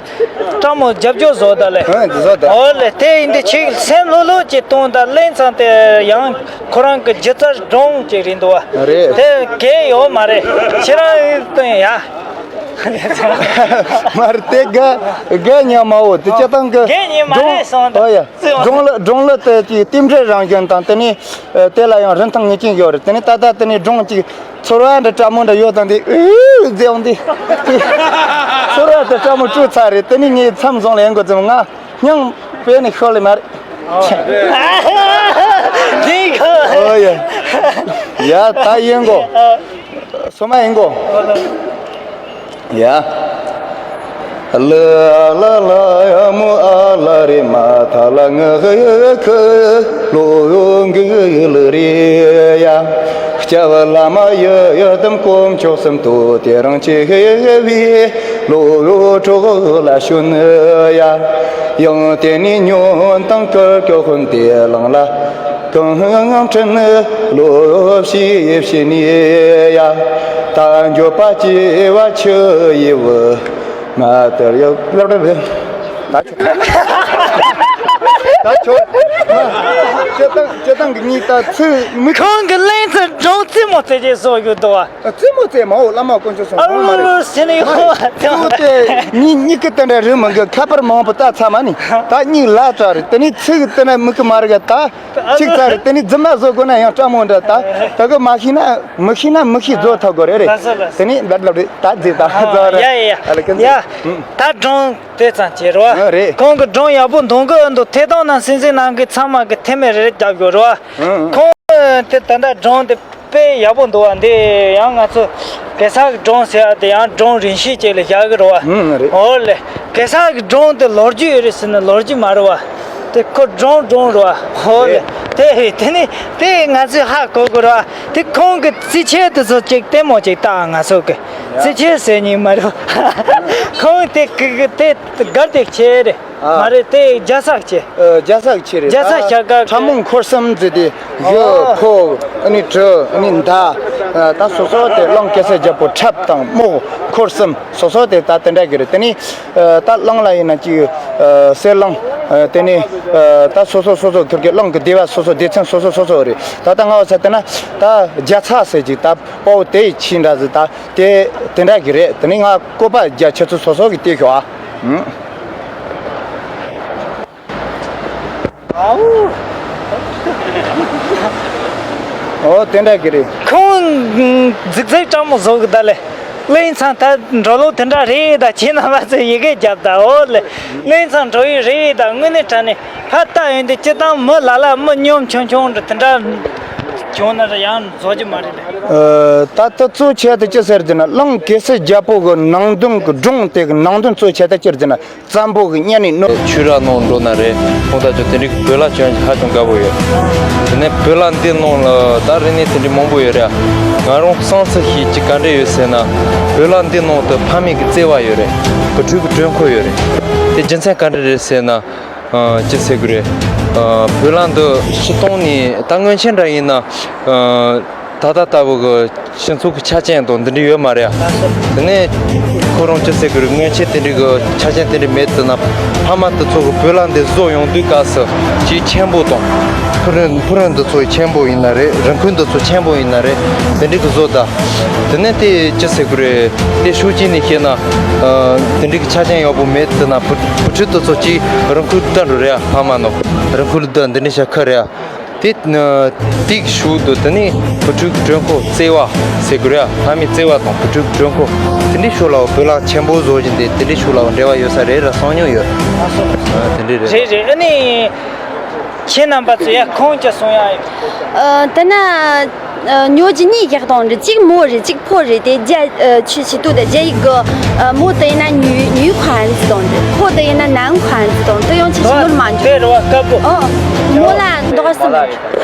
སྤྲང་མོ་རྒྱབ་སྐྱོར་བཟོ་ད་ལེ། ཧོན་བཟོ་ད། ཨོ་ལེ་དེ་ཡིན་དུས་ཁྱེད་སེམས་ལྷོད་ལྷོད་ཀྱིས་གཏོང་ད་ལེ་ཚན་དེ་ཡང་ཁོ་རང་གི་སྒྱུ་རྩལ་སྒྲུང་ཅིག་རེད་འདུག་བ། རེད། དེ་གལ་ཡོད་མ་རེད། ཁྱེད་རང་ཡིན་ཡ། མ་རེད་དེ་དགའ་དགའ་ཉམས་མ་འོ་དེ་སྤྱི་བཏང་གི་དགའ་ཉེ་མ་རེད་སོང་ད། ཨོ་ཡ། སྒྲུང་ལ་སྒྲུང་ལ་དེ་དེ་རྟེན་འབྲེལ་རང་བཞིན་དང་དེ་ནི་དེ་ལ་ཡང་རིན་ཐང་ངེས་ཅན་ཡོད་རེད། དེ་ནི་ད་ལྟ་དེ་ནི་སྒྲུང་གཅིག་ཚོར་བ་འདྲ་སྤྲང་མོ་འདྲ་ཡོད་དང་དེ་ཨུ་ཨུ་ཟེར་འོང་དེ་ཚོར་བ་དེ་སྤྲང་མོ་བཀྲུས་ཚར་རེད། དེ་ནི་ངས་མཚམས་བཟུང་ལ་ཡོང་དགོས་ཙམ་ང་སྙིང་དཔེ་ནི་ཤོར་ལེ་མ་རེད། འདི་གོ། ཨོ་ཡ། ཡ་ད་ཡིན་གོ། སོ་མ་ཡིན་གོ། ཡ། ལ་ལ་ལ་ཡ་མོ་ཨ་ལ་རེ་མ་ཐ་ལ་ང་ཧ་ཡ་ཁ་ལོ་ཡོང་གི་ལ་རེ་ཡ། སྐྱ་བ་ལ་མ་ཡ་ཡ་དམ་ཀོམ་ཆོག་སམ་ཏོ་དེ་རང་ཅེ་ཧེ་བི་ལོ་ཡོ་གྲོགས་ལ་ཤོན་ཡ། ཡང་དེ་ནི་ཉོན་དང་ཀར་ཀྱོ་ཧོན་དེ་ལང་ལ། གང་ངམ་ཁྲིན་ལོ་ཕྱི་ཕྱི་ནི་ཡ། ད་འགྱོད་པ་སྐྱེ་བ་ཆུ་ཡི་བུ། ང་དེར་ཡོད་ལབ་རེད། ད་ཆོག་ད་ཆོག་སྤྱི་བཏང་སྤྱི་བཏང་གི་གཉིས་ད་ཚིག་མི་ཁོང་གི་ལན་ཚུར་འགྲོ་རྩེད་མོ་རྩེ་རྗེས་བཟོ་ཡོད་དོ། རྩེད་མོ་རྩེ་མ་འོ་བླ་མ་དཀོན་མཆོག་གསུམ་ཨ་གོང་མ་རེད། ལོ་ཟེར་ནས་ཡོང་བ་དེ་གཙོ་བོ་དེ་གཉིས་གཉིས་ཀི་དེ་འདྲ་རེད་མི་འགི་ཁ་པར་མང་པོ་ལྟ་ཚར་མ་ནི་ད་གཉིས་ལ་ཙ་རེད། དེ་ནི་ཚིག་དེ་ན་མི་གི་མ་རེད་ག་ད་གཅིག་ཙ་རེད། དེ་ནི་རྫུན་མ་བཟོ་དགོས་ན་ཡང་སྤྲང་མོ་འདྲ་ད་ད་གི་མ་ཤེས་ན་མི་ཤེས་ན་མི་ཤེས་བཟོ་ཐུབ་དགོས་རེད་རེད། ལགས་སོ་ལགས་སོ། དེ་ནི་ལབ་ལབ་རེད་ད་རྫིག་ད་ཨ་བཟོ་ར་ཡ་ཡ་ཡ་ཨ་ལ་ཀན་ཡ། ད་སྒྲུང་དེ་ཙམ་བྱེད་རོ། ཨ་རེད། ཁོང་གི་སྒྲུང་ཡག་པོ་འདོན་གི་འདུག་ཐད་གཏོང་ནང་སེམས་སེམས་ནང་གི་ཚང་མ་གི་ཐེ་མེད་རེ་རེ་རྒྱབ་དགོས་རོ། ཨ་ཁོང་དེ་ད་ལྟ་སྒྲུང་དེ་དཔེ་ཡག་པོ་འདུག་བ། འདི་ཡང་ང་ཚོ་གེ་སར་གི་སྒྲུང་ཟེར་བ་དེ་ཡང་སྒྲུང་རིང་ཤོས་ཅིག་ལ་བཞག་གི་རེད་བ། ཨང་རེད། འོ་ལེ། གེ་སར་གི་སྒྲུང་དེ་ལོ་རྒྱུས་ཡོད་རེད་ཟེར་ན་ལོ་རྒྱུས་མ་རེད་བ། དེ་ཁོ་སྒྲུང་སྒྲུང་རེད་བ། འོ་ལེ། རེད། དེ་རེད། དེ་ནི་དེ་ང་ཚོས་ཧ་གོ་དགོས་རེད་བ། དེ་ཁོང་གི་རྩིས་ཆད་དེ་ཚོ་ཅིག་ལྟད་མོ་ཅིག་ལྟ་ང་ཚོ་གི་རྩིས་ཆད་ཟེར་ཉིན་མ་རེད་བ། ཁོང་དེ་གི་གི་དེ་དགའ་དེ་ཆེ་རེད། ཨ། མ་རེད་དེ་རྒྱ་ཚག་ཆེ། ཨ། རྒྱ་ཚག་ཆེ་རེད། རྒྱ་ཚག་ཨ། ཆ་ག་ཁྲ་མོང་འཁོར་གསུམ་ཟེར་དེ་ཡོ་ཨོ། ཁོ་ཨ་ནི་གྲུ་ཨ་ནི་མདའ་ཨ། ད་སོ་སོ་དེ་གླང་གེ་སར་རྒྱལ་པོ་ཁྲབ་དང་རྨོག་འཁོར་གསུམ་སོ་སོ་དེ་ད་དེ་འདྲ་གི་རེད། དེ་ནི་ཨ། ད་གླང་ལ་ཡིན་ན་ཅིག་ཨ། གསེར་གླང་ཨ། དེ་ནི་ཨ། ད་སོ་སོ་སོ་སོ་ཁིར་གི་གླང་གི་སྡེ་བ་སོ་སོ་སྡེ་ཚན་སོ་སོ་སོ་སོ་རེད། ད་ད་ང་བ་ས་དེ་ན་ད་རྒྱ་ཚག་ཟེར་ཅིག་ད་དཔའ་བོ་དེ་ཡི་ཆིན་འདྲ་ཟེར་ད་དེ་དེ་འདྲ་གི་རེད། དེ་ནི་ང་བཀོད་པ་རྒྱ་ཆེ་ཚོ་སོ་སོ་གི་དེ་ཤོག་ཨ། ཨ་འུ། ཨོ་དེ་འདྲ་གི་རེད། ཁོང་རྫིག་རྫིག་སྤྲང་མོ་བཟོ་གི་ད་ལེ། གླིང་ཚང་ད་འགྲོ་ལུགས་དེ་འདྲ་རེད་ད། ཁྱེད་རྣམ་པ་ཚོས་ཡི་གེ་རྒྱབ་ད། ཨོ་ལེ། གླིང་ཚང་འགྲོ་ཡི་རེད་ད། དངོས་གནས་དྲང་གནས་ཕར་ལྟ་ཡོང་དུས་སྤྱི་བཏང་མི་ལ་ལ་མི་གཉོམ་ཆུང་ཆུང་འདྲ་དེ་འདྲ་བྱུང་ན་ཡང་བཟོ་རྒྱུ་མ་རེད་ལེ། ཨ། ད་ལྟ་གཙོ་ཆེ་དེ་ཅི་ཟེར་རྒྱུ་ན་གླང་གེ་སར་རྒྱལ་པོ་གི་ནང་དོན་གི་སྒྲུང་དེ་གི་ནང་དོན་གཙོ་ཆེ་དེ་ཅི་ཟེར་རྒྱུ་ན། བཙན་པོ་གི་གཉའ་ནས་གནོན། ཆོས་ར་ནང་འགྲོ་ན་རེད། ཁོང་ད་ཆོ་དེ་འདྲའི་བོད་ལྭ་གྱོན་ཧ་ཅང་དགའ་པོ་ཡོད། དེ་ནས་བོད་ལྭ་འདི་ནང་ལ་ད་རིག་གནས་དེ་འདྲའི་མང་པོ་ཡོད་རེད། ང་རང་བསམ་ཚུལ་ཞིག་ཅིག་ག་འདྲ་ཡོད་ཟེར་ན། བོད་ལྭ་འདི་ནང་དུ་ཕ་མེས་ཀྱི་བརྩེ་བ་ཡོད་རེད། བུ་ཕྲུག་གི་དྲན་འཁོར་ཡོད་རེད། དེ་རྒྱུ་མཚན་ག་འདྲ་རེད་ཟེར་ན། ཨ། ཅི་ཟེར་དགོས་རེད། ཨ། བོད་ལྭ་འདི་སྤྱིར་བཏང་ནས་ད་སྔོན་ཆད་འདྲ་ཡིན་ན། ཨ། ད་ལྟ་ལྟ་བུ་གི་སྤྱི་ཚོགས་ཀྱི་ཆ་རྐྱེན་དང་འདི་འདྲ་ཡོད་མ་རེད་ཨ། དེ་ནས་ཁོ་རང་ཅི་ཟེར་གི་རེད། སྔོན་ཆད་དེ་འདྲའི་གི་ཆ་རྐྱེན་དེ་འདྲ་མེད་དུས་ན་ཕ་མ་དེ་ཚོ་གི་བོད་ལྭ་འདི་བཟོ་ཡོང་དུས་སྐབས་སུ་ཅིག་ཆེན་པོ་དང་ ཕུ་རུ་ཕུ་རུ་འདི་ཚོ་ཆེན་པོ་ཡིན་ན་རེད། རང་ཁུལ་འདི་ཚོ་ཆེན་པོ་ཡིན་ན་རེད། དེ་འདྲའི་གི་བཟོ་ད། དེ་ནས་དེ་ཅི་ཟེར་དགོས་རེད། དེ་ཤུགས་ཅན་ནས་བཤད་ན། ཨ། དེ་འདྲའི་གི་ཆ་རྐྱེན་ཡག་པོ་མེད་དེ་ན་བུ་བུ་ཕྲུག་དེ་ཚོ་ཅིག་རང་ཁུལ་ལྟ་འགྲོ་རེད། ཕ་མ་ནོ་རང་ཁུལ་ལྟ་འདི་འདྲའི་ཤ་ཁ་རེད། དེ་དེའི་ཤུགས་དུ་དེ་ནས་བུ་ཕྲུག་གྲོད་ཁོག་བཙལ་བ་ཟེར་དགོས་རེད། ཕ་མའི་བཙལ་བ་དང་བུ་ཕྲུག་གྲོད་ཁོག་དེ་འདྲའི་ཤུགས་ལ་བོད་ལ་ཆེན་པོ་བཟོ་བཞིན་དེ་དེ་འདྲའི་ཤུགས་ལ་འབྲེལ་བ་ཡོད་ས་རེད་ར་བསམ་མྱོང་ཡོད། ཨ། དེ་འདྲའི་རེད། རེད་རེད། ཨ་ནི། ཁྱེད་རྣམ་པ་ཚོ་ཡ་ཁོང་ཅི་གསུང་ཡ་ཡོད། ཨ། དེ་ན། ཨ། ཉོ་རྒྱུ་གཉིས་བཞག་དང་རེད། གཅིག་མོ་རེད། གཅིག་ཕོ་རེད། དེ་རྒྱ། ཨ། ཆུ་ཆུ་ཏུ་དེ་རྒྱ་ཡིག་གི། ཨ། མོ་དེ་ཡིན་ན་ཉུ་ཉུ་ཁོ་ཧན་ཙི་དང་རེད། ཕོ་དེ་ཡིན་ན་ནང་ཁོ་ཧན་ཙི་དང་དེ་ཡང་ཆུ་ཆུ་ནོར་མ་འཇུ། དེ་རེད་བ་དཀར་པོ། ཨོ། མོ་ལ་འདོགས་སམ།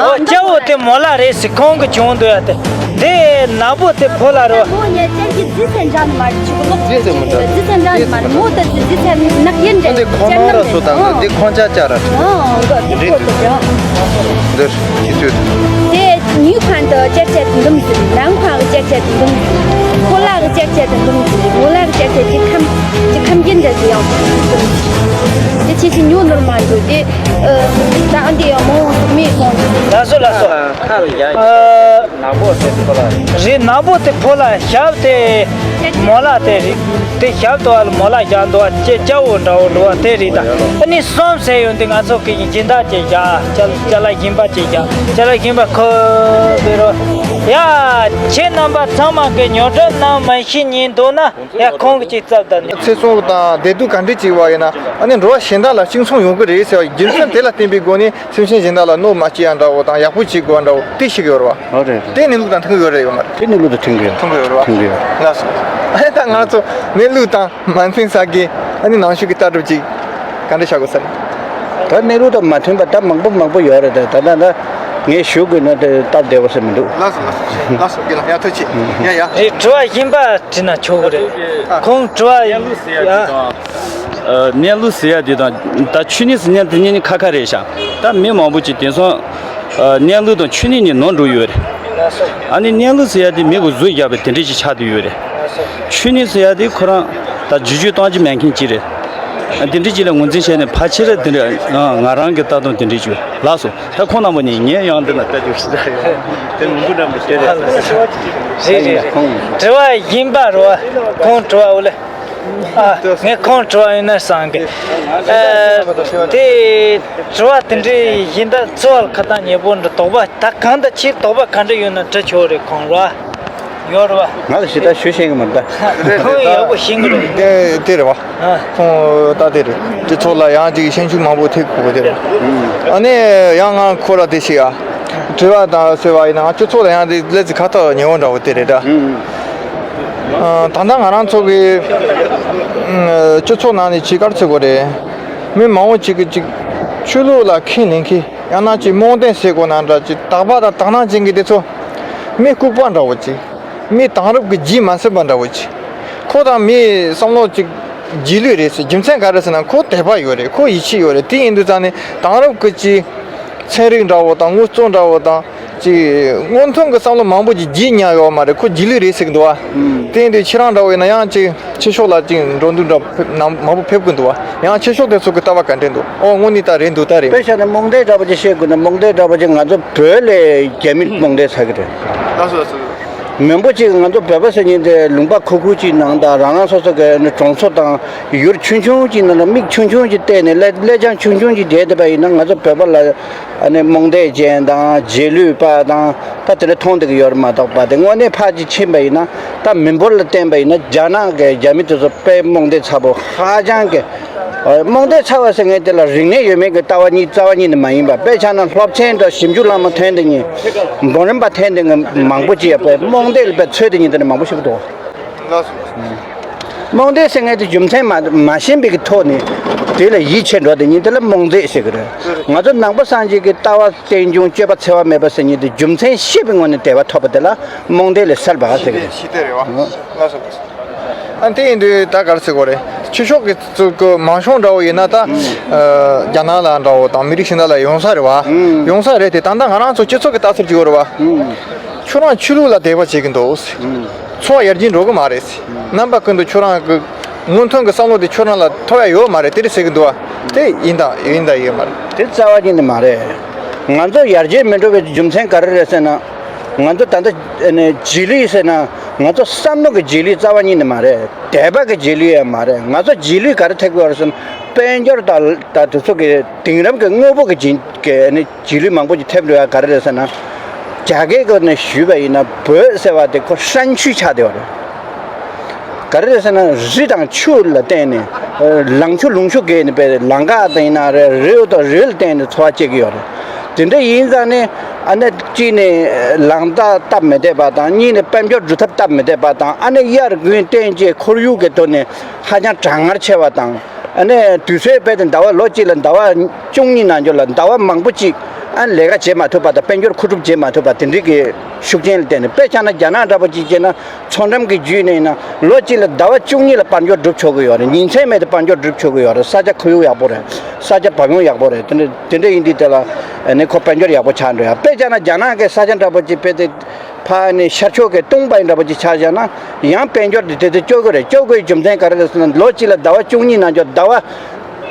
ཨོ། སྐྱ་བོ་དེ་མོ་ལ་རེད་ཟེར། ཁོང་གི་བྱུང་འདུག་ཡ་དེ། དེ་ནག་པོ་དེ་ཕོ་ལ་རེད་བ། མོ་ཉལ་ཅན་གྱི་རྫི་ཚན་འདྲ་ནི་མ་རེད། ཆུ་གི་ལོག་རྫི་ཚན་མི་འདྲ། རྫི་ཚན་འདྲ་ནི་མ་རེད། མོ་དེ་རྫི་ཚན་ནག་ཡིན་འདྲ། འདི་ཁོ་ནོ་ར་ཚོ་དང་འདི་ཁོང་ཅག་ཅག་ར། ཨོ། འདི་ཁོ་ཚོ་འདྲ། འདིར་ཁྱི་ཚོས། དེ་ཉུ་ཁང་དུ་ཅེར་ཅེར་དུ་འདུམ་ཟིན། ནང་ཁང་གི་ཅེར་ཅེར་དུ་འདུམ་ཟིན། ཁོ་ལག་གི་ཅེར་ཅེར་དུ་འདུམ་ཟིན། མོ་ལག་གི་ཅེར་ཅེར་གྱི་ཁམ་གྱི་ཁམ་གྱི་འདྲ་ཟིན་ཡང་འདུམ་ཟིན། དེ་ཆེ་ཆེ་ཉུ་ནོར་མ་འདུག་དེ། ཨ། ད་འདི་ཡང་མོ་མི་སོང་། ལགས་སོ་ལགས་སོ། ཨ། ནག་པོ་དེ་ཕོ་ལ་རེད། རེད། ནག་པོ་དེ་ཕོ་ལ། ཞབས་དེ་མོ་ལ་དེ་རེད། དེ་ཞབས་དེ་བ་ལ་མོ་ལ་བཞག་འདུག་བ། ཅེ་སྐྱ་བོ་འདྲ་བོ་འདུག་བ། དེ་རེད་ད། ཨ་ནི་གསུམ་ཟེར་ཡོང་དུས་ང་ཚོ་གི་སྦྱིན་བདག་ཅིག་བཞག་ཅ་ཅ་ལག་སྦྱིན་པ་ཅིག་བཞག་ཅ་ལག་སྦྱིན་པ་ཁོ་བེ་རོ། ཡ། ཁྱེད་རྣམ་པ་ཚང་མ་གི་ཉོ་སྒྲུབ་གནང་མ་ཤེས་ཉིན་འདུག་ན། ཡ། ཁོང་གི་ཅིག་བཙལ་ད་ནི། ཚེ་སྲོག་དང་བདེ་སྡུག་ག་འདྲ་ཅིག་བ་ཡིན་ན། ཨ་ནི་འགྲོ་བ་གཞན་དག་ལ་གཅིག་མཚུངས་ཡོང་གི་རེད་ཟེར་བ་རྒྱུ་མཚན་དེ་ལ་བརྟེན་པའི་སྒོ་ནས། སེམས་ཅན་གཞན་དག་ལ་གནོད་མ་སྐྱེལ་ཡ་འདྲ་བོ་དང་ཡག་པོ་བྱེད་དགོས་པ་འདྲ་བོ་དེ་ཤེས་ཀྱི་ཡོད་རེད་བ། ཨོ་རེད། དེ་གནས་ལུགས་དང་མཐུན་གྱི་ཡོད་རེད་ཡོད་མ་རེད། དེ་གནས་ལུགས་དང་མཐུན་གྱི་ཡོད། མཐུན་གྱི་ཡོད་རེད་བ། མཐུན་གྱི་ཡོད། ལགས་སོ། ཨ་ནི་ད་ང་ཚོ་གནས་ལུགས་དང་མ་མཐུན་ས་གི་ཨ་ནི་ནང་ཆོས་ཀྱི་ལྟ་གྲུབ་ཅིག་ག་འདྲ་བྱ་དགོས་ས་རེད། ད་གནས་ལུགས་དང་མ་མཐུན་པ་ད་མང་པོ་མང་པོ་ཡོད་རེད། ད་ད་ད་ད་ངས་ཞུ་དགོས་ན་དེ་སྟབས་བདེ་བ་ཟེར་མི་འདུག་ལགས་སོ་ལགས་སོ་ལགས་སོ། རྒན་ལགས་ཡ་ཐུགས་རྗེ་ཆེ། ཡ་ཡ། རེད། དྲི་བ་གཞན་པ་དྲིས་ན་ཆོག་གི་རེད། ཁོང་དྲི་བ་ཡང་ལུགས་ཟེར་ཡ་ཅིག་དང་། ཨ། གནས་ལུགས་ཟེར་ཡ་དེ་དང་ད་ཆོས་ཉིད་ཟེར་ཡ་དེ་གཉིས་ནི་ཁ་ཁ་རེད་ཤག་ད་མི་མང་པོ་ཅིག་དེང་སང་། ཨ། གནས་ལུགས་དང་ཆོས་ཉིད་གཉིས་ནོར་འགྲོ་ཡོད་རེད། ཨ་ནི་གནས་ལུགས་ཟེར་ཡ་དེ་མི་གི་གཟུགས་བཞག་པའི་དེ་འདྲ་ཅིག་ཆགས་བསྡད་ཡོད་རེད། ཆོས་ཉིད་ཟེར་ཡ་དེ་ཁོ་རང་ད་བསྒྱུར་བཅོས་གཏོང་རྒྱུ་མེད་མཁན་ཅིག་རེད། ཨ། དེ་འདྲ་ཅིག་ལ་ངོས་འཛིན་བྱས་ནས་ཕལ་ཆེར་དེ་འདྲ། ཨ། ང་རང་གི་ལྟ་སྟངས་དེ་འདྲ་ཅིག་ཡོད། ལགས་སོ། ད་ཁོང་རྣམ་པ་ནས་ངས་ཡང་འདི་ན་ལྟ་རྒྱུ་ཞིག་ད་ཡོད། དེ་མི་འདུག་འདྲ་མི་བྱེད་རེད། རེད་རེད། དྲི་བ་ཡིན་པ་རོ། ཁོང་དྲི་བ་འོ་ལེ། ཨ། ངས་ཁོང་དྲི་བ་ཡིན་ན་བསམ་གི། ཨ། དེ་དྲི་བ་དེ་འདྲའི་ཡིན་ད་འཚོ་བ་ཁ་ཏང་ཉེ་པོ་འདྲ་དོགས་པ་ད་གང་ད་ཆེས་དོགས་པ་ག་འདྲ་ཡོད་ན་དྲི་ཆོག་རེད་ཁོང་རོ། ཡོད་རེད་བ། ང་ལ་ཞེ་དྲག་ཞུ་ཤེས་ཀྱི་མ་རེད་ད། ཁོང་ཡག་པོ་ཤེས་ཀྱི་རེད། དེ་དེ་རེད་བ། ཨ། ཁོང་ད་དེ་རེད། སྤྱི་ཚོགས་ལ་ཡང་ཅིག་ཤན་ཤུགས་མང་པོ་ཐེབས་དགོས་དེ་རེད། ཨ་ནི་ཡང་ང་ཁོ་ལ་དེ་ཞིག་ཨ། དྲི་བ་དང་ཟེར་བ་ཡིན་ན་ང་སྤྱི་ཚོགས་ལ་ཡང་དེ་ལས་ཀ་ཐག་ཉེ་བོ་འདྲ་བོ་དེ་རེད་ད། ཨ། ད་ལྟ་ང་རང་ཚོ་གི་ཨ། སྤྱི་ཚོགས་ནང་ནས་ཅིག་ག་རེ་ཟེར་དགོས་རེད། མི་མང་བོ་ཅིག་གི་ཅིག་ཆོས་ལུགས་ལ་ཁས་ལེན་མཁན་ཡང་ན་ཅིག་རྨོངས་དད་ཟེར་དགོས་ན་འདྲ། ཅིག་དག་པ་དང་དག་སྣང་ཅན་གྱི་དེ་ཚོ་མི་ལྐུགས་པ་འདྲ་བོ་ཅིག་མི་དེང་རབས་ཀྱི་རྗེས་མ་ཟིན་པ་འདྲ་བོ་ཅིག་ཁོ་དང་མིའི་བསམ་བློ་ཅིག་རྗེས་ལུས་རེད་ཟེར། རྒྱུ་མཚན་ག་རེ་ཟེར་ན་ཁོ་དད་པ་ཡོད་རེད། ཁོ་ཡིད་ཆེས་ཡོད་རེད། དེ་ཡིན་དུས་ཙང་ནས་དེང་རབས་ཀྱི་ཅིག་ཚན་རིག་འདྲ་བོ་དང་དངོས་གཙོ་འདྲ་བོ་དང་ཅིག་སྔོན་ཐོན་གྱི་བསམ་བློ་མང་པོ་ཅིག་རྗེས་ཉར་ཡོད་མ་རེད། ཁོ་རྗེས་ལུས་རེད་ཟེར་གི་འདུག་བ། དེ་ཡིན་དུས་ཁྱེད་རང་འདྲ་བོ་ཡིན་ན་ཡང་ཅིག་ཕྱི་ཕྱོགས་ལ་ཅིག་འགྲོ་འདུག་འདྲ་ཕེབས་ནང་མང་པོ་ཕེབས་གི་འདུག་བ། ཡང་ཕྱི་ཕྱོགས་དེ་ཚོ་གི་ལྟ་བ་ག་འདྲ་འདུག་ཨོ་དངོས་གནས་ད་རེད་འདུག་ད་རེད། དཔེ་བཞག་ན་རྨོངས་དད་འདྲ་པོ་ཅིག་བཤད་དགོས་ན་རྨོངས་དད་འདྲ་པོ་ཅིག་ང་ཚོ་བོད་ལས་རྒྱ་མི་རྨོངས་དད་ཚ་གི་རེད། ལགས་སོ་ལགས་སོ། མང་པོ་ཅིག་ང་ཚོ་བོད་པ་ཟེར་མཁན་དེ་ལུང་པ་ཁུག་ཁུག་ཅིག་ནང་དང་རང་རང་སོ་སོ་གི་གྲོང་ཚོ་དང་ཡུལ་ཆུང་ཆུང་ཅིག་ནང་ལ་མིག་ཆུང་ཆུང་ཅིག་བལྟས་ནས་ཀླད་ཀླད་རྒྱང་ཆུང་ཆུང་ཅིག་བསྡད་བསྡད་པ་ཡིན་ན་ང་ཚོ་བོད་པ་ལ་ཨ་ནི་རྨོངས་དད་ཅན་དང་རྗེས་ལུས་པ་དང་ད་དེ་འདྲ་མཐོང་བསྡད་ཀྱི་ཡོད་རེད་མ་གཏོགས་པ། དེ་དངོས་གནས་ཕར་ཅིག་ཕྱིན་པ་ཡིན་ན་ད་མི་འབོར་ལ་བརྟེན་པ་ཡིན་ན་རྒྱ་ནག་གི་རྒྱ་མི་དེ་ཚོ་དཔེ་རྨོངས་དད་ཚ་པོ་ཧ་ཅང་གི། རྨོངས་དད་ཚ་བ་ཟེར་མཁན་དེ་ལ་རིག་གནས་ཡོད་མེད་ཀྱི་ལྟ་བ་གཉིས་རྩ་བ་ཉིད་ནས་མ་ཡིན་པ། དཔེ་ཆ་ནང་སློབ་ཚན་དང་ཞིབ་འཇུག་བླ་མ་ཐོན་དེ་ཉིད་འབུམ་རམས་པ་ཐོན་དེ་ཉིད་མང་པོ་ཅིག་ཡོད་པས་རྨོངས་དད་ལ་དཔེ་ཚོད་དེ་ཉིད་དེ་ནས་མང་པོ་ཞིག་འདུག་རྨོངས་དད་ཟེར་མཁན་དེ་རྒྱུ་མཚན་མ་མ་ཤེས་པའི་གི་ཐོག་ནས་དེ་ལ་ཡིད་ཆེས་འགྲོ་དེ་ཉིད་དེ་ལ་རྨོངས་དད་ཟེར་གི་རེད། ང་ཚོ་ནང་པ་སངས་རྒྱས་ཀྱི་ལྟ་བ་རྟེན་འབྱུང་སྤྱོད་པ་འཚེ་བ་མེད་པ་ཟེར་མཁན་དེ་རྒྱུ་མཚན་ཤེས་པའི་ངོས་ནས་དད་པ་ཐོབ་པ་དེ་ལ་རྨོངས་དད་ལས་གསལ་བ་ཟེར་གི་རེད། ཤེས་དེ་རེད་བ། ལགས་སོ་ལགས་སོ། ཨ་དེ་ཡིན་དུས་ད་ག་རེ་ཟེར་དགོས་རེད། ཕྱི་ཕྱོགས་ཀྱི་ཚུལ་གྱི་མང་ཤོས་འདྲ་བོ་ཡིན་ན་ད། ཨ། རྒྱ་ནག་ལ་འདྲ་བོ་དང་མི་རིགས་གཞན་དག་ལ་ཡོང་ས་རེད་བ། ཡོང་ས་རེད་དེ་ད་ལྟ་ང་རང་ཚོ་སྤྱི་ཚོགས་ཀྱི་ལྟ་ཚུལ་གྱི་འོ་རེད་བ། ཁྱོད་རང་ཆོས་ལུགས་ལ་དད་པ་བྱེད་ཀྱི་འདུག་འཚོ་བ་ཡར་རྒྱས་འགྲོ་གི་མ་རེད། རྣམ་པ་ཀུན་ཏུ་ཁྱོད་རང་གི་སྔོན་ཐོན་གྱི་བསམ་བློ་དེ་ཁྱོད་རང་ལ་ཐོབ་ཡ་ཡོད་མ་རེད་དེ་རེད་ཟེར་གྱི་འདུག་བ། དེ་ཡིན་དང་ཡིན་དང་ཡོད་མ་རེད། དེ་རྩ་བ་ཉིད་ནས་མ་རེད། ང་ཚོ་ཡར་རྒྱས་མི་འགྲོ་བའི་རྒྱུ་མཚན་ག་རེ་རེད་ཟེར་ན། ང་ཚོ་ད་ལྟ་ཨ་ནི་རྗེས་ལུས་ཟེར་ན། ང་ཚོ་བསམ་བློ་གི་རྗེས་ལུས་རྩ་བ་ཉིད་ནས་མ་རེད། དད་པ་གི་རྗེས་ལུས་ཡང་མ་རེད། ང་ཚོ་རྗེས་ལུས་ག་རེ་ཐེབས་ཀྱི་ཡོད་རེད་ཟེར་ན། དཔལ་འབྱོར་དང་ད་དེ་ཚོ་གི་དེང་རབས་ཀྱི་དངོས་པོ་གི་རྗེས་ཀྱི་ཨ་ནི་རྗེས་ལུས་མང་པོ་ཅིག་ཐེབས་འགྲོ་ཡ་ག་རེ་རེད་ཟེར་ན། རྒྱ་སྐད་ཀྱི་ནས་ཞུས་པ་ཡིན་ན། བོད་ཟེར་བ་དེ་ཁོ་山区ཆགས་བསྡད་པ་རེད། ག་རེ་རེད་ཟེར་ན། རི་དང་ཆུ་ལ་བརྟེན་ནས། ལང་ཆུ་ལུང་ཆུ་བརྒལ་ནས་པའི་ལམ་ཁ་དེ་ཡིན་ན་རེད། རི་དང་རི་ལ་བརྟེན་ནས་འཚོ་བ་སྐྱེལ་གྱི་ཡོད་རེད། དེ་འདྲ་ཡིན་ཙང་ནས། ཨ་ནི་གཅིག་ནས་ལམ་ཐག་སྟབས་མི་བདེ་བ་དང་། གཉིས་ནས་དཔལ་འབྱོར་སྒྲུབ་ཐབས་སྟབས་མི་བདེ་བ་དང་། ཨ་ནི་དབྱར་དགུན་སྟོན་དཔྱིད་ཁོར་ཡུག་གི་ཐོག་ནས་ཧ་ཅང་གྲང་ངར་ཆེ་བ་དང་། ཨ་ནི་དུས་ཚོད་དཔེ་དེ་ཟླ་བ་ལོ་གཅིག་ལ་ཟླ་བ་བཅུ་གཉིས་ནང་འཇོག་ལ་ཟླ་བ་མང་པོ་ཅིག་ཨ་ལས་ཀ་བྱེད་མ་ཐུབ་པ་དང་། དཔལ་འབྱོར་མཁོ་སྒྲུབ་བྱེད་མ་ཐུབ་པ་དེ་འདྲའི་གི་ཤུགས་རྐྱེན་ལ་བརྟེན་ནས། དཔེ་ཆ་ན་རྒྱ་ནག་འདྲ་པོ་ཅིག་བྱས་ན། མཚོ་འགྲམ་གྱི་རྒྱུད་ནས་ཡིན་ན་ལོ་གཅིག་ལ་ཟླ་བ་བཅུ་གཉིས་ལ་དཔལ་འབྱོར་སྒྲུབ་ཆོག་གི་ཡོད་རེད། ཉིན་མཚན་མེད་དུ་དཔལ་འབྱོར་སྒྲུབ་ཆོག་གི་ཡོད་རེད། ས་ཆ་ཁོར་ཡུག་ཡག་པོ་རེད། ས་ཆ་བབས་ཡོང་ཡག་པོ་རེད། དེ་འདྲ་དེ་འདྲ་ཡིན་དུས་དེ་ལ་ཨ་ནི་ཁོ་དཔལ་འབྱོར་ཡག་པོ་ཆགས་འགྲོ་ཡ། དཔེ་བྱས་ན་རྒྱ་ནག་གི་ས་ཆ་འདྲ་པོ་ཅིག་དཔེ་དེ་ཕ་ནི་ཤར་ཕྱོགས་ཀྱི་ཏུང་པའི་འདྲ་པོ་ཅིག་ཆགས་བཞག་ན། ཡང་དཔལ་འབྱོར་དེ་དེ་དེ་སྐྱོ་གི་རེད། སྐྱོ་གི་རྒྱུ་མཚན་ག་རེ་རེད་ཟེར་ན། ལོ་གཅིག་ལ་ཟླ་བ་བཅུ་གཉིས་ནང་འཇོག་ཟླ་བ་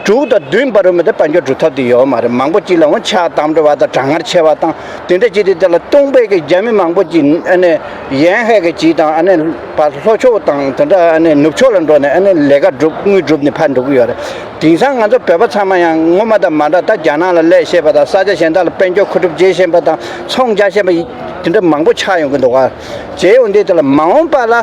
དྲུག་དང་བདུན་བར་དུ་མི་དེ་དཔལ་འབྱོར་སྒྲུབ་ཐབས་དེ་ཡོད་མ་རེད། མང་པོ་ཅིག་ལ་འོང་ཆགས་དམ་འགྲོ་བ་དང་གྲང་ངར་ཆེ་བ་དང་། དེ་འདྲ་ཅིག་དེ་དེ་ལ་ཏུང་པའི་གི་རྒྱ་མི་མང་པོ་ཅིག་ཨ་ནི་ཡན་ཧའེ་གི་ཅིག་དང་། ཨ་ནི་བར་ལྷོ་ཕྱོགས་དང་དེ་འདྲ། ཨ་ནི་ནུབ་ཕྱོགས་ལ་འགྲོ་ནས་ཨ་ནི་ལས་ཀ་སྒྲུབ་དངུལ་སྒྲུབ་ནས་ཕར་འགྲོ་གི་ཡོད་རེད། དེང་སང་ང་ཚོ་བོད་པ་ཚང་མ་ཡང་སྔོན་མ་དང་མ་འདྲ། ད་རྒྱ་ནག་ལ་ལས་བཤད་པ་དང་། ས་ཆ་གཞན་དག་ལ་དཔལ་འབྱོར་མཁོ་སྒྲུབ་བྱེད་ཤེས་པ་དང་། ཚོང་རྒྱག་ཤེས་པ་དེ་འདྲ་མང་པོ་ཆགས་ཡོང་གི་འདུག་ག་བྱས་ཡོང་དུས་དེ་ལ་མ་འོངས་པ་ལ་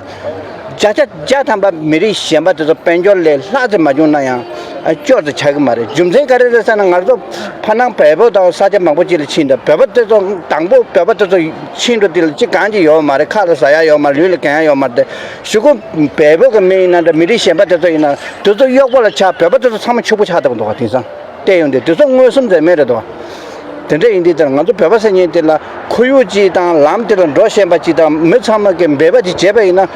བརྒྱ་ཆ་བརྒྱ་ཐམ་པ་མི་རིགས་གཞན་པ་དེ་ཚོ་དཔལ་འབྱོར་ལས་ལྷག་ཙམ་མ་བྱུང་ན་ཡང་སྐྱོ་ཙམ་ཆགས་ཀྱི་མ་རེད། རྒྱུ་མཚན་ག་རེ་རེད་ཟེར་ན། ང་ཚོ་ཕ་ནང་བལ་པོ་དང་ས་ཆ་མང་པོ་ཅིག་ལ་ཕྱིན་འདུག་བོད་པ་དེ་ཚོ་དང་པོ་བོད་པ་དེ་ཚོ་ཕྱིན་འགྲོ་དུས་ལ་ཅི་གང་ཅི་ཡོད་མ་རེད། ཁ་ལ་ཟ་ཡ་ཡོད་མ་རེད། ལུས་ལ་གྱོན་ཡ་ཡོད་མ་རེད། གཞུག་གུ་བལ་པོ་གི་མི་ཡིན་ན་འདྲ། མི་རིགས་གཞན་པ་དེ་ཚོ་ཡིན་ན། དེ་ཚོ་གཡོག་པོ་ལ་ཆགས། བོད་པ་དེ་ཚོ་ཚང་མ་ཕྱུག་པོ་ཆགས་བསྡད་པ་འདུག་ག་དེང་སང་བལྟས་ཡོང་དུས་དེ་ཚོ་མངོན་སུམ་འཛེམ་མེད་རེད་དོ། དེ་འདྲ་ཡིན་དུས་དེར་ང་ཚོ་བོད་པ་ཟེར་མཁན་དེ་ལ་ཁོར་ཡུག་ཅིག་དང་ལམ་དེ་ལ་འགྲོ་ཤེས་པ་ཅིག་དང་། མི་ཚང་མ་གི་འབད་པ་ཅིག་བྱས་པ་ཡིན་ན།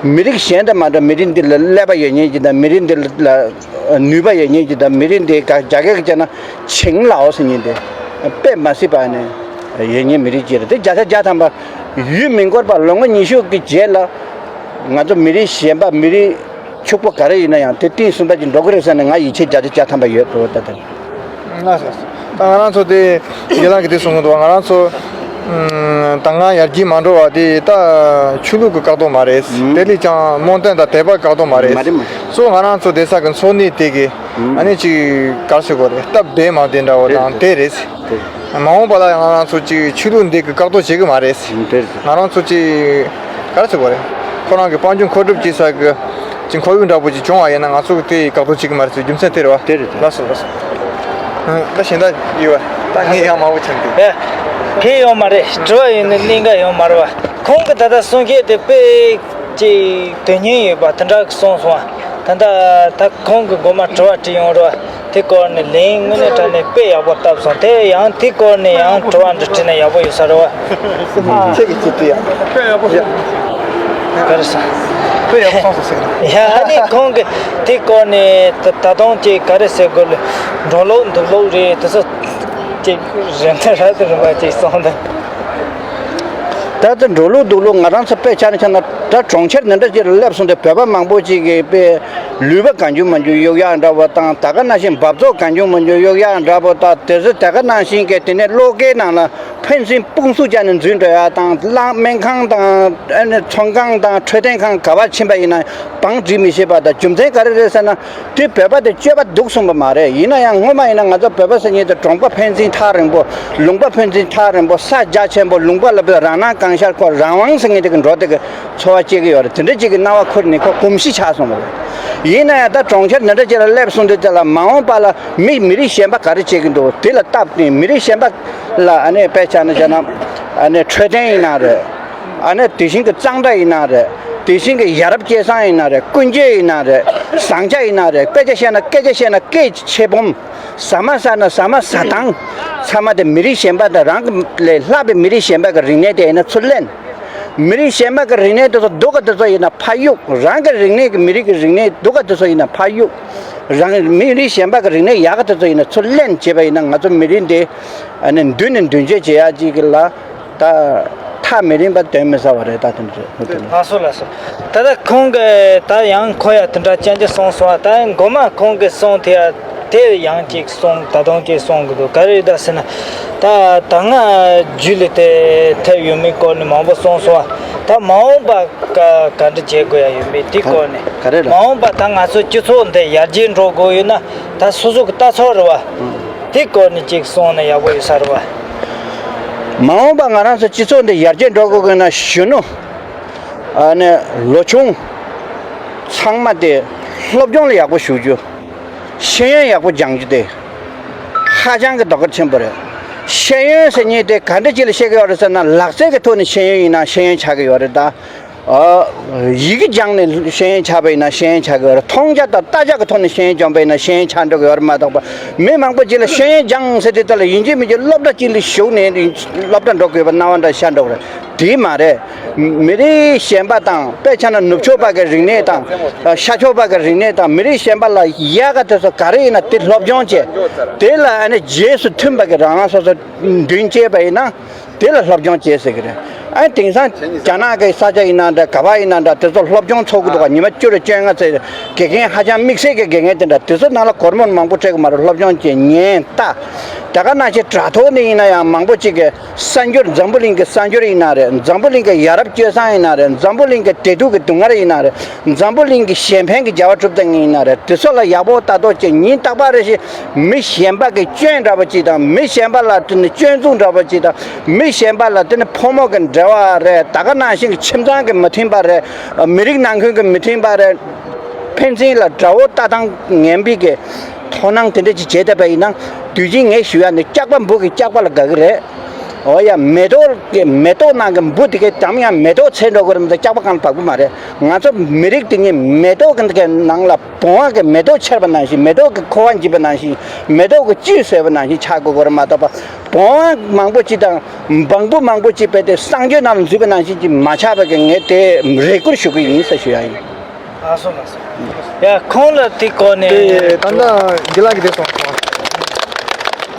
མི་རིགས་གཞན་དང་མ་འདྲ། མི་རིགས་འདི་ལ་ཀླད་པ་ཡོད་མཁན་ཅིག་དང་། མི་རིགས་འདི་ལ་ནུས་པ་ཡོད་མཁན་ཅིག་དང་། མི་རིགས་འདི་ག་རྒྱ་སྐད་ཀྱིས་བྱས་ན་ཆིང་ལའོ་ཟེར་མཁན་དེ་དཔེ་མ་སྲིད་པ་ནས་ཡོད་མཁན་མི་རིགས་ཅིག་རེད། དེ་བརྒྱ་ཆ་བརྒྱ་ཐམ་པ་ཡུན་མི་འགོར་བར་ལོ་ངོ་ཉི་ཤུ་གི་རྗེས་ལ་ང་ཚོ་མི་རིགས་གཞན་པ། མི་རིགས་ཕྱུག་པོ་ག་རེ་ཡིན་ན་ཡང་དེ་གཏིང་ཟབ་ཙམ་ཅིག་འགྲོ་གི་རེད་ཟེར་ནས་ང་ཡིད་ཆེས་བརྒྱ་ཆ་བརྒྱ་ཐམ་པ་ཡོད་འགྲོ། ད་ལྟ་ལགས་སོ། ད་ང་རང་ཚོ་དེ་རྒན་ལགས་ཀྱིས་དེ་གསུངས་འདུག་ང་རང་ཚོ་ཨུམ། ད་སྔ་ཡར་རྒྱས་མ་འགྲོ་བ་དེ་ད་ཆོས་ལུགས་ཀྱི་བཀག་སྡོམ་མ་རེད། ཨུམ། དེ་ལས་ཀྱང་རྨོངས་དད་དང་དད་པ་བཀག་སྡོམ་མ་རེད། མ་རེད་མ་རེད། གཙོ་བོ་ང་རང་ཚོ་བསྡད་ས་གི་འཚོ་གནས་དེ་གི་ཨུམ། ཨ་ནི་ཅིག་ག་རེ་ཟེར་དགོས་རེད། སྟབས་བདེ་མ་བདེ་འདྲ་བོ་དང་དེ་དེ་རེད། དེ་མ་འོངས་པ་ལ་ཡང་ང་རང་ཚོ་ཅིག་ཆོས་ལུགས་འདི་གི་བཀག་སྡོམ་བྱེད་གི་མ་རེད། ཨུམ། དེ་རེད། ང་རང་ཚོ་ཅིག་ག་རེ་ཟེར་དགོས་རེད། ཁོ་རང་གི་དཔལ་འབྱོར་མཁོ་སྒྲུབ་བྱེད་ས་གི་ཅིག་ཁོར་ཡུག་འདྲ་པོ་ཅིག་བྱུང་བ་ཡིན་ན་ང་ཚོ་གི་དེ་བཀག་སྡོམ་བྱེད་གི་མ་རེད་ཟེར་རྒྱུ་མཚན་དེ་རེད་བ། དེ་རེད། ལགས་སོ་ལགས་སོ། ཨ། ད་གཞན་དག་ཡོད་བ། ད་ངས་ཡང་མང་པོ་ཆེན་པོ། ཨེ། ཕན་ཡོད་མ་རེད། དྲི་བ་ཡོད་ནི་གླེང་ག་ཡོད་མ་རེད་བ། ཁོང་གི་ད་ལྟ་གསུང་བཤད་དེ་དཔེ་ཅིག་དོན་སྙིང་ཡོད་པ་དེ་འདྲ་གསུངས་སོང་བ། ད་ལྟ་ད་ཁོང་གི་མགོ་མ་དྲི་བ་དྲིས་ཡོང་རེད་བ། དེ་སྐོར་ནས་ལན་དངོས་གནས་དྲང་གནས་དཔེ་ཡག་པོ་བཏབ་སོང་། དེ་ཡང་དེ་སྐོར་ནས་ཡང་དྲི་བ་འདྲི་དྲིས་ན་ཡག་པོ་ཡོད་ས་རེད་བ། ཁྱེད་ཀྱི་ཅི་དྲིས་ཡ། དཔེ་ཡག་པོ་ཞིག་ག་རེ་ཟ། དཔེ་ཡག་པོ་སོང་སོང་ཟེར་གི་འདུག་ཡ། ཨ་ནི་ཁོང་གི་དེ་སྐོར་ནས་ད་ད་དུང་ཅིག་ག་རེ་ཟེར་དགོས་ལ། འགྲོ་ལུགས་འདུག་ལུགས་རེད། དེ་ཚོ་ཅིག་རིམ་པ་ར་དེ་རིམ་པ་ཅིག་སོང་དང་། ད་ལྟ་འགྲོ་ལུགས་འདུག་ལུགས་ང་རང་ཚོ་དཔེ་ཆ་ནས་ཆ་ན། ད་གྲོང་ཁྱེར་འདི་འདྲ་ཅིག་ལ་སླེབས་སོང་སྟེ་བོད་པ་མང་པོ་ཅིག་གིས་དཔེ་ལུས་པ་གང་བྱུང་མང་བྱུང་གཡུག་ཡག་འདྲ་པོ་དང་། ད་ག་ནང་བཞིན་འབབ་ཚོགས་གང་བྱུང་མང་བྱུང་གཡུག་ཡག་འདྲ་པོ་དང་། དེ་ཚོ་ད་ག་ནང་བཞིན་གྱི་དེ་ནས་གློག་སྐས་ནང་ལ་ཕན་ཚུན་དཔུང་ཚུགས་བྱས་ནས་འཛུལ་འགྲོ་ཡག་དང་། གླང་སྨན་ཁང་དང་། ཨ་ནི་ཚོང་ཁང་དང་འཕྲོད་བསྟེན་ཁང་ག་པར་ཕྱིན་པ་ཡིན་ན་བང་སྒྲིག་མི་ཤེས་པ་དང་། རྒྱུ་མཚན་ག་རེ་རེད་ཟེར་ན། དེ་བོད་པ་དེ་སྤྱོད་པ་སྡུག་གསུངས་པ་མ་རེད། ཡིན་ན་ཡང་སྔོན་མ་ཡིན་ན་ང་ཚོ་བོད་པ་ཟེར་མཁན་དེ་གྲོང་པ་ཕན་ཚུན་ཐག་རིང་པོ། ལུང་པ་ཕན་ཚུན་ཐག་རིང་པོ། ས་རྒྱ་ཆེན་པོ། ལུང་པ་ལ་བོད་རང་སྣང་གང་ཤར། ཁོ་རང་དབང་ཟེར་མཁན་དེ་གི་འགྲོ་དེ་གི་འཚོ་བ་སྐྱེལ་གི་ཡོད་རེད། དེ་འདྲ་ཅིག་གི་སྣང་བ་ཁུར་ནས་ཁོ་གོམས་གཤིས་ཆགས་སོང་བ་རེད། ཡིན་ན་ཡང་ད་གྲོང་ཁྱེར་འདི་འདྲ་ཅིག་ལ་སླེབས་སོང་དུས་དེ་ལ་མ་འོངས་པ་ལ་མི་མི་རིགས་གཞན་པ་ག་རེ་བྱེད་ཀྱི་འདུག་དེ་ལ་སྟབས་བསྟུན་མི་རིགས་གཞན་པ་ལ་ཨ་ནི་དཔེ་ཆ་ནས་བྱས་ན་ཨ་ནི་འཕྲོད་བསྟེན་ཡིན་ན་རེད། ཨ་ནི་དེ་བཞིན་གྱི་གཙང་སྦྲ་ཡིན་ན་རེད། དེ་བཞིན་གྱི་ཡ་རབས་སྐལ་བཟང་ཡིན་ན་རེད། ཀུན་སྤྱོད་ཡིན་ན་རེད། བཟང་ཆ་ཡིན་ན་རེད། དཔེ་ཆ་བཤད་ན་སྐད་ཆ་བཤད་ན་སྐད་ཆེ་སྦོམ། ཟ་མ་ཟ་ན་ཟ་མ་ཟ་སྟངས། ཚང་མ་དེ་མི་རིགས་གཞན་པ་དང་རང་གི་ལས་ལྷག་པའི་མི་རིགས་གཞན་པ་གི་རིག་གནས་དེ་ཡིན་ན་ཚུར་ལེན། མི་རིགས་གཞན་པ་གི་རིག་གནས་དེ་ཚོ་སྡུག་ག་དེ་ཚོ་ཡིན་ན་ཕར་གཡུག་རང་གི་རིག་གནས་ཀྱི་མི་རིགས་ཀྱི་རིག་གནས་སྡུག་ག་དེ་ཚོ་ཡིན་ན་ཕར་གཡུག་རང་མི་རིགས་གཞན་པ་གི་རིག་གནས་ཡག་ག་དེ་ཚོ་ཡིན་ན་ཚུར་ལེན་བྱས་པ་ཡིན་ན། ང་ཚོ་མི་རིགས་འདི་ཨ་ནི་མདུན་ནས་མདུན་སྐྱོད་བྱེད་ཡག་ཅིག་གི་ལ། ད་ཐག་མི་རིང་བ་དོན་མི་ཟ་བ་རེད། ད་དེ་འདྲ་ལགས་སོ་ལགས་སོ། ད་ལྟ་ཁོང་གིས་ད་ཡང་ཁོ་ཡ་དེ་འདྲ་ཅན་ཅིག་གསུངས་སོང་བ། ད་མགོ་མ་ཁོང་གིས་གསུངས་དེ་ཡ་དེ་ཡང་ཅིག་གསུངས། ད་དུང་ཅིག་གསུང་གི་འདུག་ག་རེ་ད་ཟེར་ན། ད་ད་སྔ་རྒྱུད་ལ་དེ་ཐེབས་ཡོད་མེད་སྐོར་ནས་མང་པོ་གསུངས་སོང་བ། ད་མ་འོངས་པ་ག་ག་འདྲ་བྱེད་དགོས་ཡ་ཡོད་མེད་དེ་སྐོར་ནས། ག་རེ་ལ། མ་འོངས་པ་ད་ང་ཚོ་སྤྱི་ཚོགས་འདི་ཡར་རྒྱས་འགྲོ་དགོས་ཡོད་ན་ད་སོ་སོ་གི་ལྟ་ཚུལ་རེད་བ། དེ་སྐོར་ནས་ཅིག་གསུངས་ན་ཡག་པོ་ཡོད་ས་རེད་བ། མ་འོངས་པ་ང་རང་ཚོ་སྤྱི་ཚོགས་འདི་ཡར་རྒྱས་འགྲོ་དགོས་ཀྱི་ན་གཞོན་ནུ། ཨ་ནི་ལོ་ཆུང་ཚང་མ་དེ་སློབ་སྦྱོང་ལ་ཡག་པོ་ཞུགས་རྒྱུ། ཤེས་ཡོན་ཡག་པོ་སྦྱང་རྒྱུ་དེ་ཧ་ཅང་གི་དོ་ཁུར་ཆེན་པོ་རེད། ཤེས་ཡོན་ཟེར་མཁན་དེ་ག་འདྲ་ཅིག་ལ་བཤད་ཀྱི་ཡོད་རེད་ཟེར་ན། ལག་རྩལ་གྱི་ཐོག་ནས་ཤེས་ཡོན་ཡིན་ན་ཤེས་ཡོན་ཆགས་ཀྱི་ཡོད་རེད་ད། ཨ། ཡི་གེ་སྦྱངས་ནས་ཤེས་ཡོན་ཆགས་པ་ཡིན་ན་ཤེས་ཡོན་ཆགས་ཀྱི་ཡོད་རེད། མཐོང་རྒྱ་དང་ལྟ་རྒྱ་གི་ཐོག་ནས་ཤེས་ཡོན་སྦྱངས་པ་ཡིན་ན་ཤེས་ཡོན་ཆགས་འགྲོ་གི་ཡོད་རེད་མ་གཏོགས་པ། མི་མང་པོ་ཅིག་ལ་ཤེས་ཡོན་སྦྱངས་ཟེར་དུས་ད་ལ་ཡིན་གཅིག་མིན་གཅིག་སློབ་གྲྭ་གཅིག་ལ་ཞུགས་ནས་སློབ་གྲྭ་འགྲོ་དགོས་པ་སྣང་བ་འདྲ་ཤར་འགྲོ་གི་རེད། དེ་མ་རེད། མི་རིགས་གཞན་པ་དང་། དཔེ་ཆ་ན་ནུབ་ཕྱོགས་པ་གི་རིག་གནས་དང་། ཤར་ཕྱོགས་པ་གི་རིག་གནས་དང་། མི་རིགས་གཞན་པ་ལ་ཡག་ག་དེ་ཚོ་ག་རེ་ཡིན་ན་དེ་སློབ་སྦྱོང་བྱས། དེ་ལ་ཨ་ནི་རྗེས་སུ་མཐུན་པ་གི་རང་རང་སོ་སོ་མདུན་སྐྱེས་པ་ཡིན་ན། དེ་ལ་སློབ་སྦྱོང་བྱེད་ཟེར་གི་རེད། ཨ་ནི་དེང་སང་རྒྱ་ནག་གི་ས་ཆ་ཡིན་ན་འདྲ། ག་པར་ཡིན་ན་འདྲ། དེ་ཚོ་སློབ་སྦྱོང་ཚོགས་ཀྱི་འདུག་ག་ཉི་མ་བཅུ་རེ་བཅོ་ལྔ་ཚེ་དགེ་རྒན་ཧ་ཅང་དམིགས་བསལ་གྱི་དགེ་རྒན་དེ་འདྲ། དེ་ཚོ་ནང་ལ་སྒོར་མོ་མང་པོ་སྤྲད་གི་མ་རེད། སློབ་སྦྱོང་བྱེད། ཉན་ལྟ། ད་ག་ནང་བཞིན་དྲ་ཐོག་ནས་ཡིན་ན་ཡང་མང་པོ་ཅིག་གིས་གསར་འབྱོར། འཛམ་བུ་གླིང་གི་གསར་འབྱོར་ཡིན་ན་རེད། འཛམ་བུ་གླིང་གི་ཡ་རབས་སྤྱོད་བཟང་ཡིན་ན་རེད། འཛམ་བུ་གླིང་གི་བདེ་སྡུག་གི་སྡུག་བསྔལ་ཡིན་ན་རེད། འཛམ་བུ་གླིང་གི་གཞན་ཕན་གྱི་བྱ་བ་སྒྲུབ་སྟངས་ཡིན་ན་རེད། དེ་ཚོ་ལ་ཡག་པོ་ལྟ་རྟོག་བྱེད། ཉིན་རྟག་པར་རེ་བཞིན་མི་གཞན་པ་གི་སྐྱོན་འདྲ་པོ་ཅིག་དང་། མི་གཞན་པ་ལ་དེ་ནི་སྐྱོན་འཛུགས་འདྲ་པོ་ཅིག་དང་། མི་གཞན་པ་ལ་དེ་ནི་ཕོ་མོ་གི་འབྲེལ་བ་རེད། ད་ག་ནང་བཞིན་གྱི་ཁྱིམ་ཚང་གི་མི་མཐུན་པ་རེད། མི་རིགས་ནང་ཁུལ་གྱི་མི་མཐུན་པ་རེད། ཕན་ཚུན་ལ་དགྲ་བོ་ལྟ་སྟངས་ངན་པའི་གི་དོ་སྣང་དེ་འདྲ་ཅིག་བྱེད་བསྡད་པ་ཡིན་ན། དུས་རྒྱུན་ངས་ཞུ་ཡ་ནི་སྐྱག་པ་འབུ་གི་སྐྱག་པ་ལ་དགའ་གི་རེད། འོ་ཡ། མེ་ཏོག་གི་མེ་ཏོག་ནང་གི་འབུ་དེ་གས་དམ་ཡང་མེ་ཏོག་ཚེ་འགྲོ་གི་རེད་མ་གཏོགས་སྐྱག་པ་གང་ལ་བབས་གི་མ་རེད། ང་ཚོ་མི་རིགས་དེ་ཉིད་མེ་ཏོག་གི་འདི་གའི་ནང་ལ་བོང་བ་གི་མེ་ཏོག་ཆར་པ་ནང་བཞིན། མེ་ཏོག་གི་ཁུ་བ་འཇིབ་པ་ནང་བཞིན། མེ་ཏོག་གི་བཅུད་ཟོས་པ་ནང་བཞིན་ཆགས་དགོས་གི་རེད་མ་གཏོགས་པ། བོང་བ་མང་པོ་ཅིག་དང་འབངས་བུ་མང་པོ་ཅིག་བས་ཏེ་གསང་སྤྱོད་ནང་ལ་འཛུལ་པ་ནང་བཞིན་གྱི་མ་ཆགས་པ་གི་ངས་དེ་རེ་སྐུལ་ཞུ་གི་ཡིན་ཟེར་ཞུ་ཡ་ཡིན། ལགས་སོ་ལགས་སོ། ཡ་ཁོང་ལ་དེ་སྐོར་ནས། དེ་ད་ལྟ་འདི་ལགས་ཀྱིས་དེ་གསུངས་སོང་།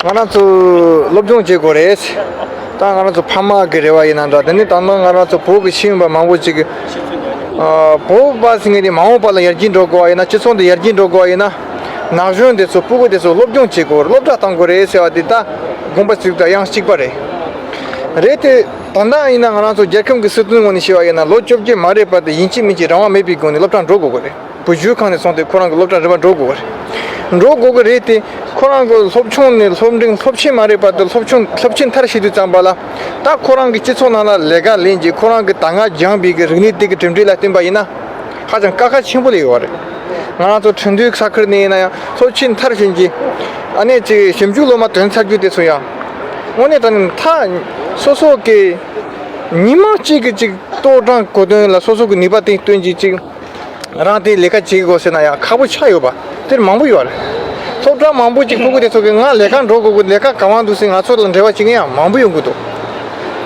ང་རང་ཚོ་སློབ་སྦྱོང་བྱེད་དགོས་རེད། ད་ང་རང་ཚོ་ཕ་མ་གི་རེ་བ་ཡིན་ན་འདྲ། དེ་ནས་ད་ལྟ་ང་རང་ཚོ་བོད་ཀྱི་ཤེས་ཡོན་པ་མང་པོ་ཅིག་གིས། ཨ། བོད་པ་ཟེར་མཁན་དེ་མ་འོངས་པ་ལ་ཡར་རྒྱས་འགྲོ་དགོས་པ་ཡིན་ན། སྤྱི་ཚོགས་འདི་ཡར་རྒྱས་འགྲོ་དགོས་པ་ཡིན་ན། ན་གཞོན་དེ་ཚོ། སྤུ་གུ་དེ་ཚོ་སློབ་སྦྱོང་བྱེད་དགོས། སློབ་གྲྭ་གཏང་དགོས་རེད་ཟེར་བ་དེ་ད་དགོངས་པ་གཅིག་དང་དབྱངས་གཅིག་པ་རེད། རེད་དེ། ད་ལྟ་ཡིན་ན་ང་རང་ཚོ་རྒྱལ་ཁབ་ཀྱི་སྲིད་དོན་ངོས་ནས་བཤད་པ་ཡིན་ན། ལོ་བཅོ་བརྒྱད་མ་རེད་བར་དུ་ཡིན་གཅིག་མིན་གཅིག་རང་དབང་མེད་པའི་སྒོ་ནས་སློབ་གྲྭར་འགྲོ་དགོས་ཀྱི་རེད། བུ་བརྒྱུད་ཁང་ནས་བཟུང་སྟེ་ཁོ་རང་གི་སློབ་གྲྭ་རིམ་པར་འགྲོ་དགོས་ཀྱི་རེད། འགྲོ་དགོས་ཀྱི་རེད་དེ། ཁོ་རང་གི་སློབ་ཆུང་ནས་སློབ་འབྲིང་སློབ་ཆེན་མ་རེད་བར་དུ། སློབ་ཆུང་སློབ་ཆེན་མཐར་ཕྱིན་དུས་ཙམ་པ་ལ། ད་ཁོ་རང་གི་སྤྱི་ཚོགས་ནང་ལ་ལས་ཀ་ལས་ཀྱི། ཁོ་རང་གི་ད་སྔ་སྦྱངས་པའི་གི་རིག་གནས་དེ་གི་གྲུབ་འབྲས་ལ་བརྟེན་པ་ཡིན་ན། ཧ་ཅང་དཀའ་ཁག་ཆེན་པོ་ལས་ཡོད་རེད། ང་རང་ཚོ་ཁྲིན་ཏུའུ་ས་ཁུལ་ནས་ཡིན་ན་ཡང་། སློབ་ཆེན་མཐར་ཕྱིན་གྱི་ཨ་ནེ་ཅིག་ཞིབ་འཇུག་སློབ་མ་ཐོན་ཚར་རྒྱུ་དེ་ཚོ་ཡང་། དངོས་གནས་དྲང་གནས་ད་སོ་སོ་གི་ཉི་མ་གཅིག་གི་ཅིག་ལྟོ་གྲང་གོ་དོན་ལ་སོ་སོ་གི་ནུས་པ་དེ་བཏོན་གྱི་ཅིག་རང་དེ་ལས་ཀ་བྱེད་དགོས་ཟེར་ན་ཡང་ཁག་པོ་ཆགས་ཡོད་པ་དེར་མང་པོ་ཡོད་རེད། སློབ་གྲྭ་མང་པོ་ཅིག་ཕྲུ་གུ་དེ་ཚོ་གིས་ང་ལས་ཀ་འགྲོ་དགོས་གི། ལས་ཀ་ག་བ་འདུག་ཟེར་ང་ཚོ་ལ་འབྲེལ་བ་བྱེད་མཁན་ཡང་མང་པོ་ཡོང་གི་འདུག་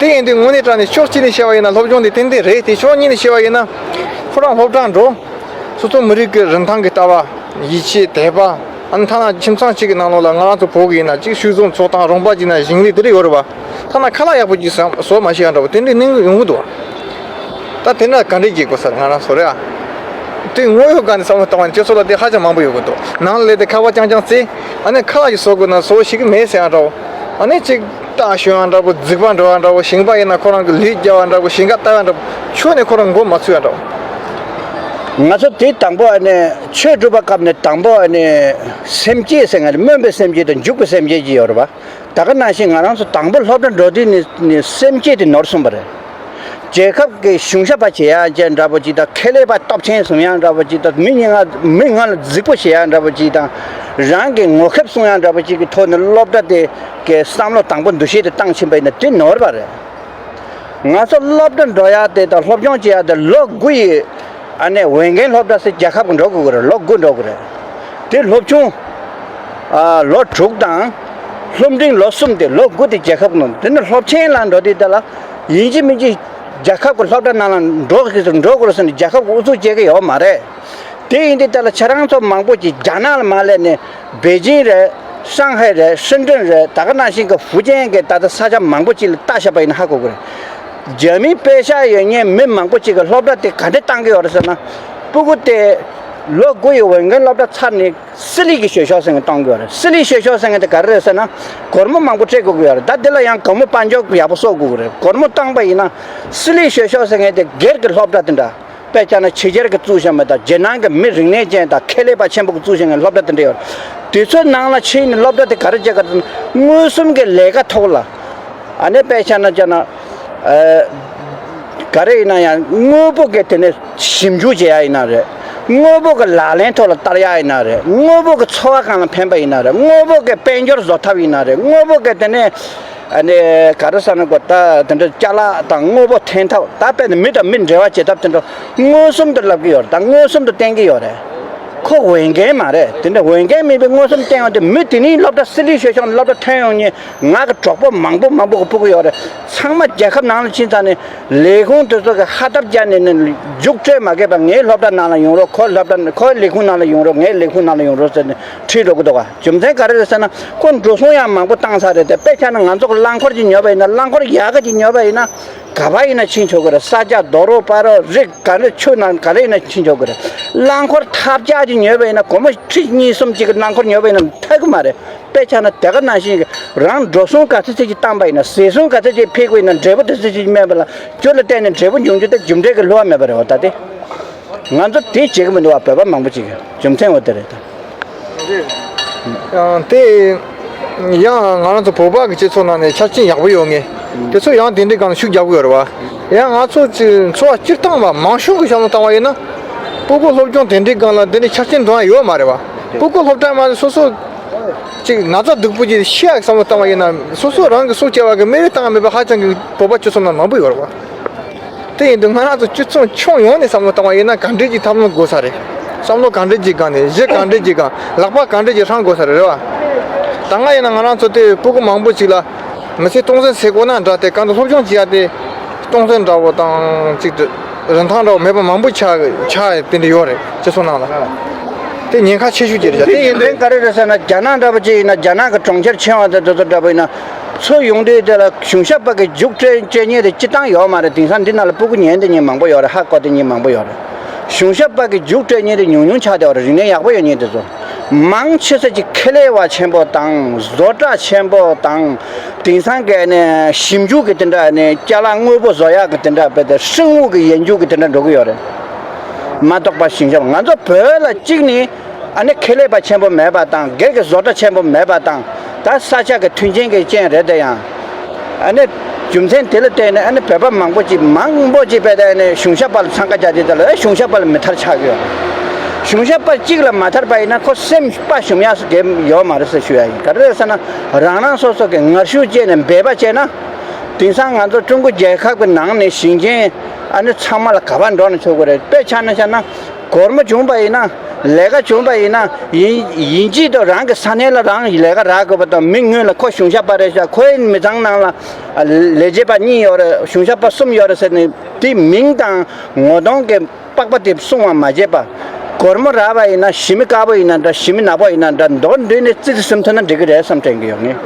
དེ་ཡིན་དུས་དངོས་གནས་དྲང་གནས་ཕྱོགས་གཅིག་ནས་བཤད་པ་ཡིན་ན་སློབ་སྦྱོང་དེ་ཏན་ཏན་རེད་དེ། ཕྱོགས་གཉིས་ནས་བཤད་པ་ཡིན་ན། ཁོ་རང་སློབ་གྲྭར་འགྲོ། སོ་སོ་མི་རིགས་ཀྱི་རིན་ཐང་གི་ལྟ་བ། ཡིད་ཆེས། དད་པ། ཨ་ནི་ཐ་ན་ཁྱིམ་ཚང་གཅིག་གི་ནང་ལོགས་ལ་ང་རང་ཚོ་བོད་ཀྱི་ཡིན་ན་གཅིག་ཤུལ་བཟང་ཚོགས་དང་རོང་པ་གཅིག་ན་ཞིང་ལས་དེ་འདྲ་ཡོད་རེད་པ། ཐ་ན་ཁ་ལག་ཡག་པོ་གཅིག་བཟོ་མ་ཤེས་ཡ་འདྲ་པོ་དེ་འདྲའི་གནས་ཡོང་གི་འདུག་ད་དེ་འདྲ་ག་འདྲས་བྱེད་དགོས་ཟེར་ང་རང་ཚོ་རེད་ཨ། དེ་དངོས་ཡོད་སྒང་ནས་བསམ་བློ་བཏང་བ་ནི་སྤྱི་ཚོགས་ལ་དེ་ཧ་ཅང་མང་པོ་ཡོང་གི་འདུག་ནང་ལ་སླེབས་ཏེ་ཁ་པར་རྐྱང་རྐྱང་བཙལ། ཨ་ནི་ཁ་ལག་ཅིག་བཟོ་དགོས་ན་བཟོ་ཤེས་ཀྱི་མེད་ཟེར་ཡ་འདྲ་པོ། ཨ་ནི་གཅིག་རྟ་ཞོན་ཡ་འདྲ་པོ། རྫིག་པ་འགྲོ་ཡ་འདྲ་པོ། ཞིང་པ་ཡིན་ན་ཁོ་རང་གི་ལུད་རྒྱག་ཡ་འདྲ་པོ། ཞིང་ཁ་བཏབ་ཡ་འདྲ་པོ། ཁྱོན་ནས་ཁོ་རང་མགོ་མ་ཚོས་ཡ་འདྲ་པོ། ང་ཚོ་དེ་དང་པོ་ཨ་ནི་ཆོས་སྒྲུབ་པ་སྐབས་ནས་དང་པོ་ཨ་ནི་སེམས་བསྐྱེད་ཟེར། ང་ཚོ་སྨོན་པའི་སེམས་བསྐྱེད་དང་འཇུག་པའི་སེམས་བསྐྱེད་ཅིག་ཡོད་རེད་པ། ད་ག་ནང་བཞིན་ང་རང་ཚོ་དང་པོ་སློབ་གྲྭ་འགྲོ་དུས་ནས་ནས་སེམས་བསྐྱེད་དེ་ནོར་སོང་བ་རེད། རྒྱལ་ཁབ་ཀྱི་གཞུང་ཞབས་པ་བྱེད་ཡ་ཅན་འདྲ་པོ་ཅིག་དང་། ཁེ་ལས་པ་སྟོབས་ཆེན་བཟུང་ཡ་འདྲ་པོ་ཅིག་དང་། མི་ཉེ་ང་མི་ང་ལ་རྫིག་པོ་བྱེད་ཡ་འདྲ་པོ་ཅིག་དང་། རང་གི་ངོ་ཁེབས་སྲུང་ཡ་འདྲ་པོ་ཅིག་གི་ཐོག་ནས་སློབ་གྲྭ་དེ་གི་བསམ་བློ་དང་པོ་འདུ་ཤེས་དེ་བཏང་ཕྱིན་པ་ཡིན་ན་དེ་ནོར་བ་རེད། ང་ཚོ་སློབ་གྲྭ་འགྲོ་ཡ་དེ་དང་སློབ་སྦྱོང་བྱེད་ཡ་དེ་ལོ་དགུ་ཡི་ཨ་ནི་འོས་འགན་སློབ་གྲྭ་ཟེར་རྒྱལ་ཁབ་ཀྱི་འགྲོ་དགོས་ཀྱི་རེད། ལོ་དགུ་འགྲོ་དགོས་རེད། དེ་སློབ་ཆུང་ཨ་ལོ་དྲུག་དང་སློབ་འབྲིང་ལོ་གསུམ་དེ། ལོ་དགུ་དེ་རྒྱལ་ཁབ་ཀྱི་ནང་། དེ་ནས་སློབ་ཆེན་ལ་འགྲོ་དུས་དེ་ལ་ཡིན་གཅིག་མིན་གཅིག་རྒྱལ་ཁབ་ཀྱི་སློབ་གྲྭ་ནང་ལ་འགྲོ་དགོས་འགྲོ་དགོས་ཟེར་ནས་རྒྱལ་ཁབ་ཀྱི་ཨུ་ཚུགས་བྱེད་ཀྱི་ཡོད་མ་རེད། དེ་ཡིན་དུས་དེ་ལ་ཁྱེད་རང་ཚོ་མང་པོ་ཅིག་རྒྱ་ནག་ལ་མར་སླེབས་ནས་པེ་ཅིང་རེད། ཧྲང་ཧའེ་རེད། ཧྲིན་ཀྲིན་རེད། ད་ག་ནང་བཞིན་གྱི་ཧྥུ་ཅན་གྱི་ད་ལྟ་ས་ཆ་མང་པོ་ཅིག་ལ་ལྟ་བཞག་པ་ཡིན་ན་ཧ་གོ་གི་རེད། རྒྱ་མིའི་པེ་ཤག་ཡོད་མཁན་མི་མང་པོ་ཅིག་གིས་སློབ་གྲྭ་དེ་ག་འདྲས་བཏང་གི་ཡོད་རེད་ཟེར་ན། སྤུ་གུ་དེ་ ལོ་དགུ་ཡི་འོས་འགན་སློབ་གྲྭ་ཚར་ནས་སི་ལི་གི་ཞོད་ཤོག་ཟེར་མཁན་གཏོང་དགོས་རེད། སི་ལི་ཞོད་ཤོག་ཟེར་མཁན་དེ་ག་རེ་རེད་ཟེར་ན། སྒོར་མོ་མང་པོ་སྤྲད་དགོས་ཀྱི་ཡོད་རེད། ད་འདི་ལ་ཡང་སྒོར་མོ་དཔལ་འབྱོར་ཡག་པོ་གསོག་དགོས་ཀྱི་རེད། སྒོར་མོ་བཏང་པ་ཡིན་ན། སི་ལི་ཞོད་ཤོག་ཟེར་མཁན་དེ་སྒེར་གྱི་སློབ་གྲྭ་དེ་འདྲ། དཔེ་ཆ་ན་ཕྱི་རྒྱལ་གྱི་བཙུགས་བཞག་མེད་དང་། རྒྱལ་ནང་གི་མི་རིག་གནས་ཅན་དང་ཁེ་ལས་པ་ཆེན་པོ་གི་བཙུགས་བཞག་མཁན་སློབ་གྲྭ་དེ་འདྲ་ཡོད་རེད། དུས་ཚོད་ནང་ལ་ཕྱིན་ནས་སློབ་གྲྭ་དེ་ག་རེ་བྱེད་ག་རེ་ཟེར་ན། མངོན་སུམ་གྱི་ལས་ཀ་ཐོག་ལ། ཨ་ནི་དཔེ་ཆ་ན་བྱས་ན། ཨ། ག་རེ་ཡིན་ན་ཡང་དངོས་པོ་གི་དེ་ནས་ཞིབ་འཇུག་བྱེད་ཡ་ཡིན་ན་རེད། དངོས་པོ་གི་ལག་ལེན་ཐོག་ལ་བསྟར་ཡ་ཡིན་ན་རེད། དངོས་པོ་གི་འཚོ་བ་གང་ལ་ཕན་པ་ཡིན་ན་རེད། དངོས་པོ་གི་དཔལ་འབྱོར་བཟོ་ཐབས་ཡིན་ན་རེད། དངོས་པོ་གི་དེ་ནས་ཨ་ནི་ག་རེ་ཟེར་ན་གོ། ད་དེ་འདྲ་ཅ་ལག་དང་དངོས་པོ་འཐེན་ཐབས། ད་དཔེར་ན་མི་དང་མི་འབྲེལ་བ་བྱེད་ཐབས་དེ་འདྲ་མངོན་སུམ་དུ་ལབ་ཀྱི་ཡོད་རེད། ད་མངོན་སུམ་དུ་བསྟན་གྱི་ཡོད་རེད། ཁོ་འོས་འགན་མ་རེད། དེ་འདྲ་འོས་འགན་མེད་པའི་མངོན་སུམ་བསྟན་ཡོང་དུས། མི་དེ་ནི་སློབ་གྲྭ་སི་ལིའི་ཞོད་ཤོག་ནས་སློབ་གྲྭ་ཐོན་ཡོང་མཁན་ང་གི་གྲོགས་པོ་མང་པོ་མང་པོ་གི་ཕྲུ་གུ་ཡོད་རེད། ཚང་མ་རྒྱལ་ཁབ་ནང་ལ་ཕྱིན་ཚར་ནས་ལས་ཁུངས་དེ་ཚོ་གི་ཧ་ཐབས་བརྒྱབ་ནས་ནི་རྒྱུགས་སྤྲོད་མ་དགོས་པར་ངའི་སློབ་གྲྭ་ནང་ལ་ཡོང་རོགས། ཁོའི་སློབ་གྲྭ། ཁོའི་ལས་ཁུངས་ནང་ལ་ཡོང་རོགས། ངའི་ལས་ཁུངས་ནང་ལ་ཡོང་རོགས་ཟེར་ནས་ཁྲིད་འགྲོ་གི་འདུག་ག་རྒྱུ་མཚན་ག་རེ་རེད་ཟེར་ན། ཁོ་འགྲོ་སོང་ཡང་མང་པོ་བཏང་ཚར་རེད་དེ། དཔེ་ཆ་ན་ང་ཚོ་གི་རླངས་འཁོར་གྱིས་ཉོས་པ་ཡིན་ན། རླངས་འཁོར་ཡག་ག་ཅིག་ཉོས་པ་ཡིན་ན། ག་པར་ཡིན་ན་ཕྱིན་ཆོག་གི་རེད། ས་ཆ་རྡོ་རོག་སྤ་རོ་རི་ག་ནས་ཆུ་ནང་ག་ལ་ཡིན་ན་ཕྱིན་ཆོག་གི་རེད། རླངས་འཁོར་ཐབས་ཆག་ཅིག་ཉོས་པ་ཡིན་ན། སྒོར་མོ་ཁྲི་གཉིས་གསུམ་ཅིག་གི་རླངས་འཁོར་ཉོས་པ་ཡིན་ན་ཐར་གི་མ་རེད། དཔེ་ཆ་ན་དེ་ག་ནང་བཞིན་གྱི་རང་འགྲོ་སོང་ག་ཚོད་ཅིག་བཏང་པ་ཡིན་ན། ཟད་སོང་ག་ཚོད་ཅིག་འཕེལ་དགོས་ཡིན་ན། འབྲས་བུ་དེ་ཚོད་ཅིག་སྨིན་པ་ལ་རྒྱུ་ལ་བརྟེན་ནས་འབྲས་བུ་འབྱུང་རྒྱུ་དེ་རྒྱུ་འབྲས་ཀྱི་བསླུ་བ་མེད་པ་རེད་བ། ད་དེ་ང་ཚོ་དེ་བྱེད་ཀྱི་མི་འདུག་བ། བོད་པ་མང་པོ་ཅིག་གི་རྒྱུ་མཚན་འོ་དེ་རེད་ད། ཡང་དེ། ཡང་ང་རང་ཚོ་བོད་པ་གི་སྤྱི་ཚོགས་ནང་ནས་ཆ་རྐྱེན་ཡག་པོ་ཡོད་མཁན་དེ་ཚོ་ཡང་དེ་འདྲའི་སྒང་ལ་ཤུགས་རྒྱག་གི་ཡོད་རེད་བ། ཡང་ང་ཚོ་ཅིག་འཚོ་བ་སྤྱིར་བཏང་བ་མང་ཤོས་ཀྱི་བསམ་བློ་བཏང་བ་ཡིན་ན། སྤུ་གུ་སློབ་སྦྱོང་དེ་འདྲའི་སྒང་ལ་དེ་འདྲའི་ཆ་རྐྱེན་འདྲ་ཡོད་མ་རེད་བ། སྤུ་གུ་སློབ་གྲྭ་མ་རེད། སོ་སོ་ཅིག་ན་ཚ་སྡུག་པོ་ཅིག་ཤི་ཡག་བསམ་བློ་བཏང་བ་ཡིན་ན། སོ་སོ་རང་གི་སྲོག་སྐྱེལ་བ་གི་སྨན་རིན་བཏང་ཡ་མེད་པ་ཧ་ཅང་གི་བོད་པ་སྤྱི་ཚོགས་ནང་མང་པོ་ཡོད་རེད་བ། དེ་ཡིན་དུས་ང་རང་ཚོ་སྤྱི་ཚོགས་ཁྱོན་ཡོངས་ནས་བསམ་བློ་བཏང་བ་ཡིན་ན་ག་འདྲས་ཀྱི་ཐབས་ལམ་དགོས་ས་རེད། བསམ་བློ་ག་འདྲས་ཀྱི་སྒང་ནས། གཞི་ག་འདྲས་ཀྱི་སྒང་། ལག་པ་ག་འདྲས་ཀྱི་འཆང་དགོས་ས་རེད། རེད་བ། ད་སྔ་ཡིན་ན་ང་རང་ཚོ་དེ་སྤུ་གུ་མང་པོ་ཅིག་ལ་མི་ཚེ་སྟོང་ཟད་ཟེར་དགོས་ན་འདྲ། དེ་གང་དུ་སློབ་སྦྱོང་བྱེད་ཡ་དེ་སྟོང་ཟད་འདྲ་བོ་དང་ཅིག་ཏུ་རིན་ཐང་འདྲ་བོ་མེད་པ་མང་པོ་ཆགས་ཆགས་དེ་འདྲ་ཡོད་རེད། སྤྱི་ཚོགས་ནང་ལ་དེ་ཉེན་ཁ་ཆེ་ཤོས་ཅིག་རེད་ཤག་དེ་ཡིན་དུས་ག་རེ་རེད་ཟེར་ན། རྒྱ་ནག་འདྲ་བོ་ཅིག་ཡིན་ན། རྒྱ་ནག་གི་གྲོང་ཁྱེར་ཆེ་བ་དེ་ཚོ་འདྲ་བོ་ཡིན་ན། ཚུར་ཡོང་དུས་དེ་ལ་གཞུང་ཞབས་པ་གི་རྒྱུགས་སྤྲོད་སྤྲད་མཁན་དེ་སྤྱིར་བཏང་ཡོད་མ་རེད། དེང་སང་འདི་ནང་ལ་སྤུ་གུ་ཉལ་བསྡད་མཁན་མང་པོ་ཡོད་རེད། ཧ་གོ་བསྡད་མཁན་མང་པོ་ཡོད་རེད། གཞུང་ཞབས་པ་གི་རྒྱུགས་སྤྲད་མཁན་དེ་ཉུང་ཉུང་ཆགས་བསྡད་པ་རེད། རིག་གནས་ཡག་པོ་ཡོད་མཁན་དེ་ཚོ། མང་ཆེ་ས་ཅིག་ཁེ་ལས་པ་ཆེན་པོ་དང་། བཟོ་གྲྭ་ཆེན་པོ་དང་། དེང་སང་གི་ནས་ཞིབ་འཇུག་གི་དེ་འདྲ་ནས་ཅ་ལག་དངོས་པོ་བཟོ་ཡག་གི་དེ་འདྲ། དཔེ་དེ་སྤྱི་བོ་གི་ཡིག་རྒྱུགས་གི་དེ་འདྲ་འགྲོ་གི་ཡོད་རེད། མ་གཏོགས་པ་གཞུང་ཞབས། ང་ཚོ་བོད་ལ་གཅིག་ནི། ཨ་ནི་ཁེ་ལས་པ་ཆེན་པོ་མེད་པ་དང་། སྒེར་གྱི་བཟོ་གྲྭ་ཆེན་པོ་མེད་པ་དང་། ད་ས་ཆ་གི་མཐུན་རྐྱེན་གྱི་རྐྱེན་རེད་དེ་ཡང་། ཨ་ནི་རྒྱུ་མཚན་དེ་ལ་བརྟེན་ནས། ཨ་ནི་བོད་པ་མང་པོ་ཅིག་མང་པོ་ཅིག་དཔེ་དེ་ཨ་ནི་གཞུང་ཞབས་པ་ལ་འཚང་ཁ་རྒྱག་དུས། དེ་ལ་ཨེ་གཞུང་ཞབས་པ་ལ་མི་ཐར་ཆགས་ཀྱི་ཡོད། གཞུང་ཞབས་པ་གཅིག་ལ་མ་ཐར་པ་ཡིན་ན་ཁོ་སེམས་དཔའ་ཞུམ་ཡག་གི་ཡོད་མ་རེད་ཟེར་ཞུ་ཡ་ཡིན། ག་རེ་རེད་ཟེར་ན། རང་རང་སོ་སོ་གི་ངར་ཤུགས་བསྐྱེད་ནས་འབད་པ་བྱས་ན། དེང་སང་ང་ཚོ་ཀྲུང་གོ་རྒྱལ་ཁབ་ཀྱི་ནང་ནས་ཞིང་ཆེན་ཨ་ནི་ཚང་མ་ལ་ག་པར་འགྲོ་ན་ཆོག་གི་རེད། དཔེ་ཆ་ནས་བཤད་ན། སྒོར་མོ་བྱུང་བ་ཡིན་ན། ལས་ཀ་བྱུང་བ་ཡིན་ན། ཡིན་ཡིན་གཅིག་ཏུ་རང་གི་ས་གནས་ལ་རང་ལས་ཀ་རག་དགོས་པ་དང་། མི་སྔོན་ལ་ཁོ་གཞུང་ཞབས་པ་རེད་ཤག་ཁོའི་མི་ཚང་ནང་ལ་ལས་བྱེད་པ་གཉིས་ཡོད་རེད། གཞུང་ཞབས་པ་གསུམ་ཡོད་རེད་ཟེར་ནས། དེ་མིང་དང་ངོ་གདོང་གི་པགས་པ་དེ་སྲུང་བ་མ་བྱས་པ། སྒོར་མོ་རག་པ་ཡིན་ན། གཞི་མི་དཀར་པོ་ཡིན་ན་འདྲ། གཞི་མི་ནག་པོ་ཡིན་ན་འདྲ། མདོར་བསྡུས་ནས་རྩིས་ཟིན་ཐུབ་ན་འགྲིག་གི་རེད་བསམ་དྲན་གྱི་ཡོད་ངས།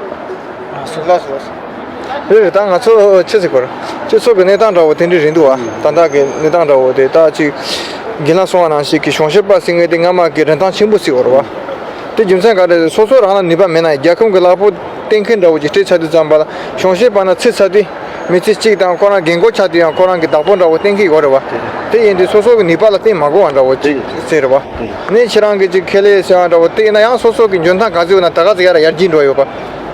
ཨ། སུ་ལ་སུ་ལ་སུ། རེད་རེད། ད་ང་ཚོ་ཆི་ཟིག་གོ་ར། སྤྱི་ཚོགས་ཀྱི་གནས་སྟངས་འདྲ་བོ་དེ་འདྲ་རེད་འདུག་བ། ད་ལྟ་གི་གནས་སྟངས་འདྲ་བོ་དེ་ད་ཅིག་རྒན་ལགས་གསུངས་པ་ནང་བཞིན་གྱི་གཞུང་ཞབས་པ་ཟེར་མཁན་དེ་སྔ་མ་གི་རིན་ཐང་ཆེན་པོ་ཟིག་ཡོད་རེད་བ། དེ་རྒྱུ་མཚན་ག་རེ་རེད། སོ་སོ་རང་ལ་ནུས་པ་མེད་ན་ཡང་། རྒྱལ་ཁམས་ཀྱི་གླ་ཕོགས་བཏོན་མཁན་འདྲ་བོ་ཅིག་སྤྲད་ཚར་དུས་ཙམ་པ་ལ། གཞུང་ཞབས་པ་ནང་ཚུད་ཚར་དུས་མི་ཚེ་གཅིག་དང་། ཁོ་རང་རྒན་གོག་ཆགས་དུས་ཡང་ཁོ་རང་གི་བདག་པོ་འདྲ་བོ་བསྟེན་གྱི་ཡོད་རེད་བ། དེ་ཡིན་དུས་སོ་སོ་གི་ནུས་པ་ལ་བརྟེན་མ་དགོས་པ་འདྲ་བོ་ཅིག་ཟེར་རེད་བ། ནས་ཁྱེད་རང་གི་ཅིག་ཁེ་ལས་ཟེར་བ་འདྲ་བོ་དེ་ཡིན་ན་ཡང་སོ་སོ་གི་འཇོན་ཐང་ག་ཚོད་ཡོད་ན་ད་ག་ཚོད་ཡར་ཡར་རྒྱས་འགྲོ་ཡོད་པ།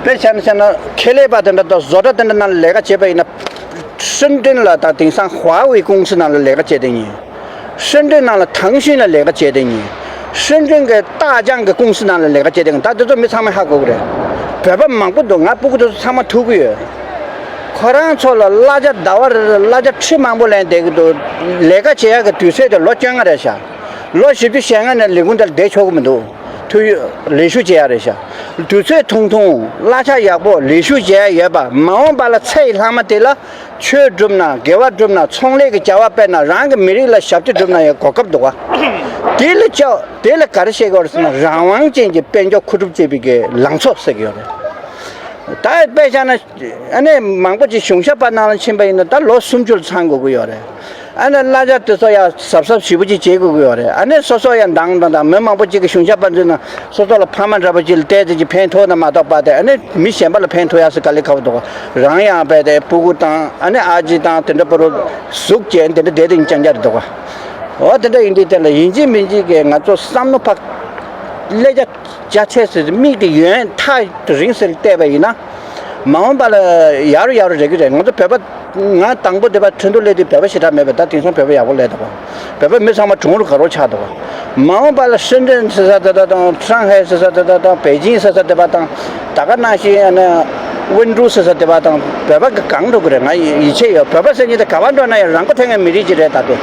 དཔེ་ཆ་ནས་བཤད་ན། ཁེ་ལས་པ་དེ་འདྲ་དང་བཟོ་གྲྭ་དེ་འདྲ་ནང་ལ་ལས་ཀ་བྱས་པ་ཡིན་ན། ཧྲིན་ཀྲིན་ལ་དང་། དེང་སང་ཧྭ་ཝེ་ཀུང་སི་ནང་ལ་ལས་ཀ་བྱས་བསྡད་མཁན། ཧྲིན་ཀྲིན་ནང་ལ་ཐང་ཤིན་ལ་ལས་ཀ་བྱས་བསྡད་མཁན། ཧྲིན་ཀྲིན་གྱི་ཏཱ་ཅང་གི་ཀུང་སི་ནང་ལ་ལས་ཀ་བྱས་བསྡད་མཁན། ད་དེ་ཚོ་མི་ཚང་མས་ཧ་གོ་གི་རེད། བོད་པ་མང་པོ་འདུག་ང་སྤུ་གུ་དེ་ཚོ་ཚང་མ་ཐུག་གི་ཡོད། ཁོ་རང་ཚོ་ལ་གླ་ཆ་ཟླ་བ་རེ་རེ་གླ་ཆ་ཁྲི་མང་པོ་ལེན་བསྡད་ཀྱི་འདུག་ལས་ཀ་བྱེད་ཡག་གི་དུས་ཚོད་དེ་ལོ་བཅོ་ལྔ་རེད་ཤག་ལོ་བཞི་བཅུ་ཞེ་ལྔ་ནས་ལས་ཁུངས་དེར་བསྡད་ཆོག་གི་མི་འདུག་དུས་ལས་ཞུགས་བྱེད་ཡག་རེད་ཤག་དུས་ཚོད་ཐུང་ཐུང་། གླ་ཆ་ཡག་པོ། ལས་ཞུགས་བྱེད་ཡག་ཡོད་པ། མ་འོངས་པ་ལ་ཚེ་ཡི་ལྷག་མ་དེ་ལ་ཆོས་བསྒྲུབ་ན། དགེ་བ་བསྒྲུབ་ན། ཚོང་ལས་ཀྱི་བྱ་བ་སྤེལ་ན། རང་གི་མི་རིགས་ལ་ཞབས་ཕྱི་བསྒྲུབ་ན་ཡང་གོ་སྐབས་འདུག་ག་དེ་ལ་ཅོ། དེ་ལ་ག་རེ་བཤད་ཀྱི་ཡོད་རེད་ཟེར་ན། རང་དབང་ཅན་གྱི་དཔལ་འབྱོར་མཁོ་སྒྲུབ་བྱེད་པའི་གི་ལངས་ཕྱོགས་ཟེར་གྱི་ཡོད་རེད། ད་དཔེ་བཞག་ན་ཨ་ནི་མང་པོ་ཅིག་གཞུང་ཞབས་པ་ནང་ལ་ཕྱིན་པ་ཡིན་ན་ད་ལོ་སུམ་ཅུ་ལ་ཚང་དགོས་ཀྱི་ཡོད་རེད། ཨ་ནི་གླ་ཆ་དེ་ཚོ་ཡང་གཟབ་གཟབ་ཞེ་པོ་ཅིག་བྱེད་དགོས་ཀྱི་ཡོད་རེད། ཨ་ནི་སོ་སོ་ཡང་འདང་དང་དང་མི་མང་པོ་ཅིག་གིས་གཞུང་ཞབས་པ་འཛུལ་ན་སོ་སོ་ལ་ཕ་མ་འདྲ་པོ་ཅིག་ལ་བལྟས་ཏེ་ཅིག་ཕན་ཐོགས་ན་མ་གཏོགས་པ་དེ་ཨ་ནི་མི་གཞན་པ་ལ་ཕན་ཐོགས་ཡག་སེ་དཀའ་ལས་ཁག་པོ་འདུག་རང་ཡང་རྦད་དེ་སྤུ་གུ་དང་ཨ་ནི་ཨ་ཅེ་དང་དེ་འདྲ་པོ་རུ་ཟུག་བྱས་དེ་འདྲ་བསྡད་དེ་ཡིན་རྐྱང་རྐྱང་རེད་འདུག་འོ་དེ་འདྲ་ཡིན་དུས་དེ་ལ་ཡིན་གཅིག་མིན་གཅིག་གི་ང་ཚོ་བསམ་བློ་ཕར་ཀླད་རྒྱ་རྒྱ་ཆེ་སེ་མིག་དེ་ཡོན་ཐག་རིང་སེ་བལྟས་པ་ཡིན་ན། མ་འོངས་པ་ལ་ཡག་རུ་ཡག་རུ་རེད་ཀྱི་རེད། ང་ཚོ་བོད་པ་ང་དང་པོ་དེ་པ་ཁྲིན་ཏུ་སླེབས་དུས་བོད་པ་ཞེ་དྲག་མེད་པས་ད་དེང་སང་བོད་པ་ཡག་པོ་སླེབས་འདུག་ག་བོད་པ་མི་ཚང་མ་གྲུང་རུ་དགའ་རུ་ཆགས་འདུག་ག་མ་འོངས་པ་ལ་ཧྲིན་ཀྲིན་ཟེར་ས་དེ་དག་དང་ཧྲང་ཧའེ་ཟེར་ས་དེ་དག་དང་པེ་ཅིང་ཟེར་ས་དེ་པ་དང་ད་ག་ནང་བཞིན་ཨ་ནི་ཝུན་ཀྲུའུ་ཟེར་ས་དེ་པ་དང་བོད་པ་གི་གང་འགྲོ་གི་རེད། ང་ཡིད་ཆེས་ཡོད། བོད་པ་ཟེར་མཁན་དེ་ག་པར་འགྲོ་ན་ཡང་རང་མགོ་ཐོན་མཁན་མི་རིགས་ཅིག་རེད་ད་དེ།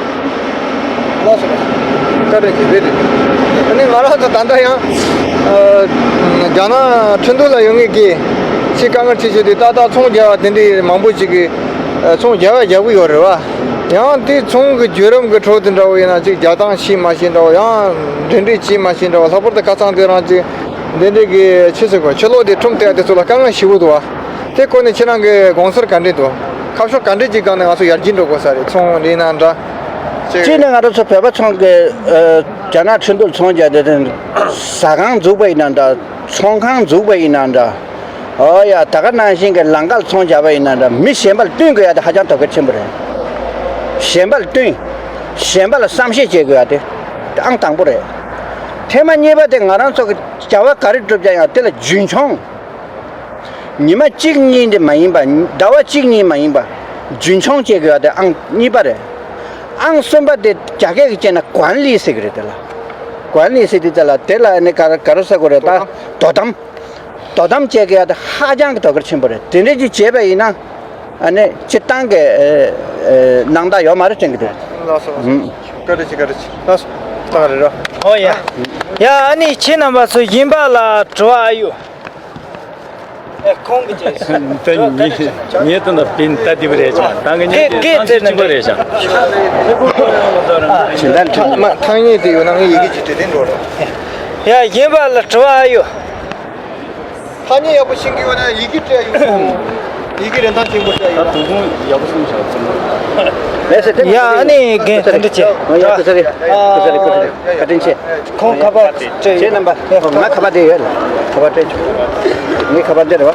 ལགས་སོ། བཀའ་དྲིན་ཆེ་རེད་རེད། ཨ་ནི་ང་རང་ཚོ་ད་ལྟ་ཡང་ཨ་རྒྱ་ནག་ཁྲིན་ཏུ་ལ་ཡོད་མཁན་གྱི་ཆེས་དཀའ་ངལ་ཆེ་ཤོས་དེ་ཏག་ཏག་ཚོང་རྒྱག་པ་དེ་འདྲའི་མང་པོ་ཅིག་གིས་ཨ་ཚོང་རྒྱག་པ་རྒྱག་གི་ཡོད་རེད་བ། ཡང་དེ་ཚོང་གི་བརྒྱུད་རིམ་གྱི་ཁྲོད་དེ་འདྲ་བོ་ཡིན་ན་ཅིག་རྒྱག་སྟངས་ཤེས་མ་ཤེས་འདྲ་བོ་ཡང་འབྲེལ་འདྲིས་བྱེད་མ་ཤེས་འདྲ་བོ། ལྷག་པར་དུ་ཁ་སང་དེ་རང་ཅིག་འདི་འདྲའི་གི་ཆེ་ཟེར་གོ་ཕྱི་ལོགས་དེ་ཁྲོམ་དེ་དེ་ཚོ་ལ་དཀའ་ངལ་ཞེ་པོ་འདུག་བ། དེ་སྐོར་ནས་ཁྱེད་རང་གི་དགོངས་ཚུལ་ག་འདྲས་འདུག་ཁ་ཕྱོགས་ག་འདྲས་ཅིག་སྒང་ནས་ང་ཚོ་ཡར་རྒྱས་འགྲོ་དགོས་ས་རེད། ཚོང་ལས་ན་འདྲ། ཅིག་གཅིག་ནས་ང་རང་ཚོ་བོད་པ་ཚོ་གི་ཨ་རྒྱ་ནག་ཁྲིན་ཏུ་ཚོང་རྒྱག་དེ་དེ་ཟ་ཁང་འཛུགས་པ་ཡིན་ན་འདྲ། ཚོང་ཁང་འཛུགས་པ་ཡིན་ན་འདྲ། ཨོ་ཡ་ད་ག་ནང་བཞིན་གྱི་ལམ་ཁ་ལ་ཚོང་རྒྱག་པ་ཡིན་ན་འདྲ། མི་གཞན་པ་ལ་བསྟུན་དགོས་ཡ་དེ་ཧ་ཅང་དོ་གལ་ཆེན་པོ་རེད། གཞན་པ་ལ་བསྟུན། གཞན་པ་ལ་བསམ་ཤེས་བྱེད་དགོས་ཡ་དེ་ཨང་དང་པོ་རེད། ཐེངས་མ་གཉིས་པ་དེ་ང་རང་ཚོ་གི་བྱ་བ་ག་རེ་སྒྲུབ་ཀྱང་ཡང་དེ་ལ་རྒྱུན་འཁྱོངས། ཉི་མ་གཅིག་གཉིས་དེ་མ་ཡིན་པ། ཟླ་བ་གཅིག་གཉིས་མ་ཡིན་པ། རྒྱུན་འཁྱོངས་བྱེད་དགོས་ཡ་དེ་ཨང་གཉིས་པ་རེད། ཨང་གསུམ་པ་དེ་རྒྱ་སྐད་ཀྱི་བྱས་ན་ཀོན་ལི་ཟེར་གི་རེད། དེ་ལ་ཀོན་ལི་ཟེར་དུས་དེ་ལ་དེ་ལ་ཨ་ནི་ག་རེ་ག་རེ་ཟེར་དགོས་རེད་ད། དོ་དམ། དོ་དམ་བྱེད་དགོས་ཡ་དེ་ཧ་ཅང་གི་དོ་གལ་ཆེན་པོ་རེད། དེ་འདྲ་ཅིག་བྱས་པ་ཡིན་ན་ཨ་ནི་སྤྱིར་བཏང་གི་ཨ་ཨ་སྣང་དག་ཡོད་མ་རེད་དྲན་གི་འདུག་ལགས་སོ་ལགས་སོ། ཨུམ། བཀའ་དྲིན་ཆེ། བཀའ་དྲིན་ཆེ། ལགས་སོ། ད་ག་རེ་རོ། ཨོ་ཡ། ཡ་ཨ་ནི་ཁྱེད་རྣམ་པ་ཚོ་གཞན་པ་ལ་དྲི་བ་ཨ་ཡོད། ཨེ་ཁོང་གི་ཅེས། ད་ངས་ངས་ད་ད་པིན་ད་དེ་བ་རེད་ཅང་། ད་ངས་ངས་དེ་ད་ཚིག་གཅིག་པ་རེད་ཅང་། ཨ་ཕྱི་ཟླ་ཁྲིད་མ་ཐང་ངེས་དེ་ཡོད་ན་ངས་ཡི་གེ་ཅིག་བྲིས་ཏེ་འགྲོ་རོགས། ཡ་གཞན་པ་ལ་དྲི་བ་ཨ་ཡོད། ཐ་སྙད་ཡག་པོ་ཤེས་ཀྱི་ཡོད་ན་ཡི་གེ་སྤྲད་ཡོང་། ཡི་གེ་རིན་ཐང་ཆེན་པོ་སྤྲད་ཡོད། ད་དུང་ཡག་པོ་གསུངས་བཞག་ཚང་མ། ལགས་སོ། དེ་ཡ་ཨ་ནི་རྒན་དེ་འདྲ་བྱས། ཡ་ཡ་ཀུ་ས་རེད། ཀུ་ས་རེད། ཀུ་ས་རེད། བཀའ་དྲིན་ཆེ། ཁོང་ཁ་པར་སྤྲད་ཡོད། ཁྱེད་རྣམ་པ་ང་ཁ་པར་དེ་ཡོད་ལ་ཁ་པར་སྤྲད་ཆོག་ངའི་ཁ་པར་འདི་རེད་བ།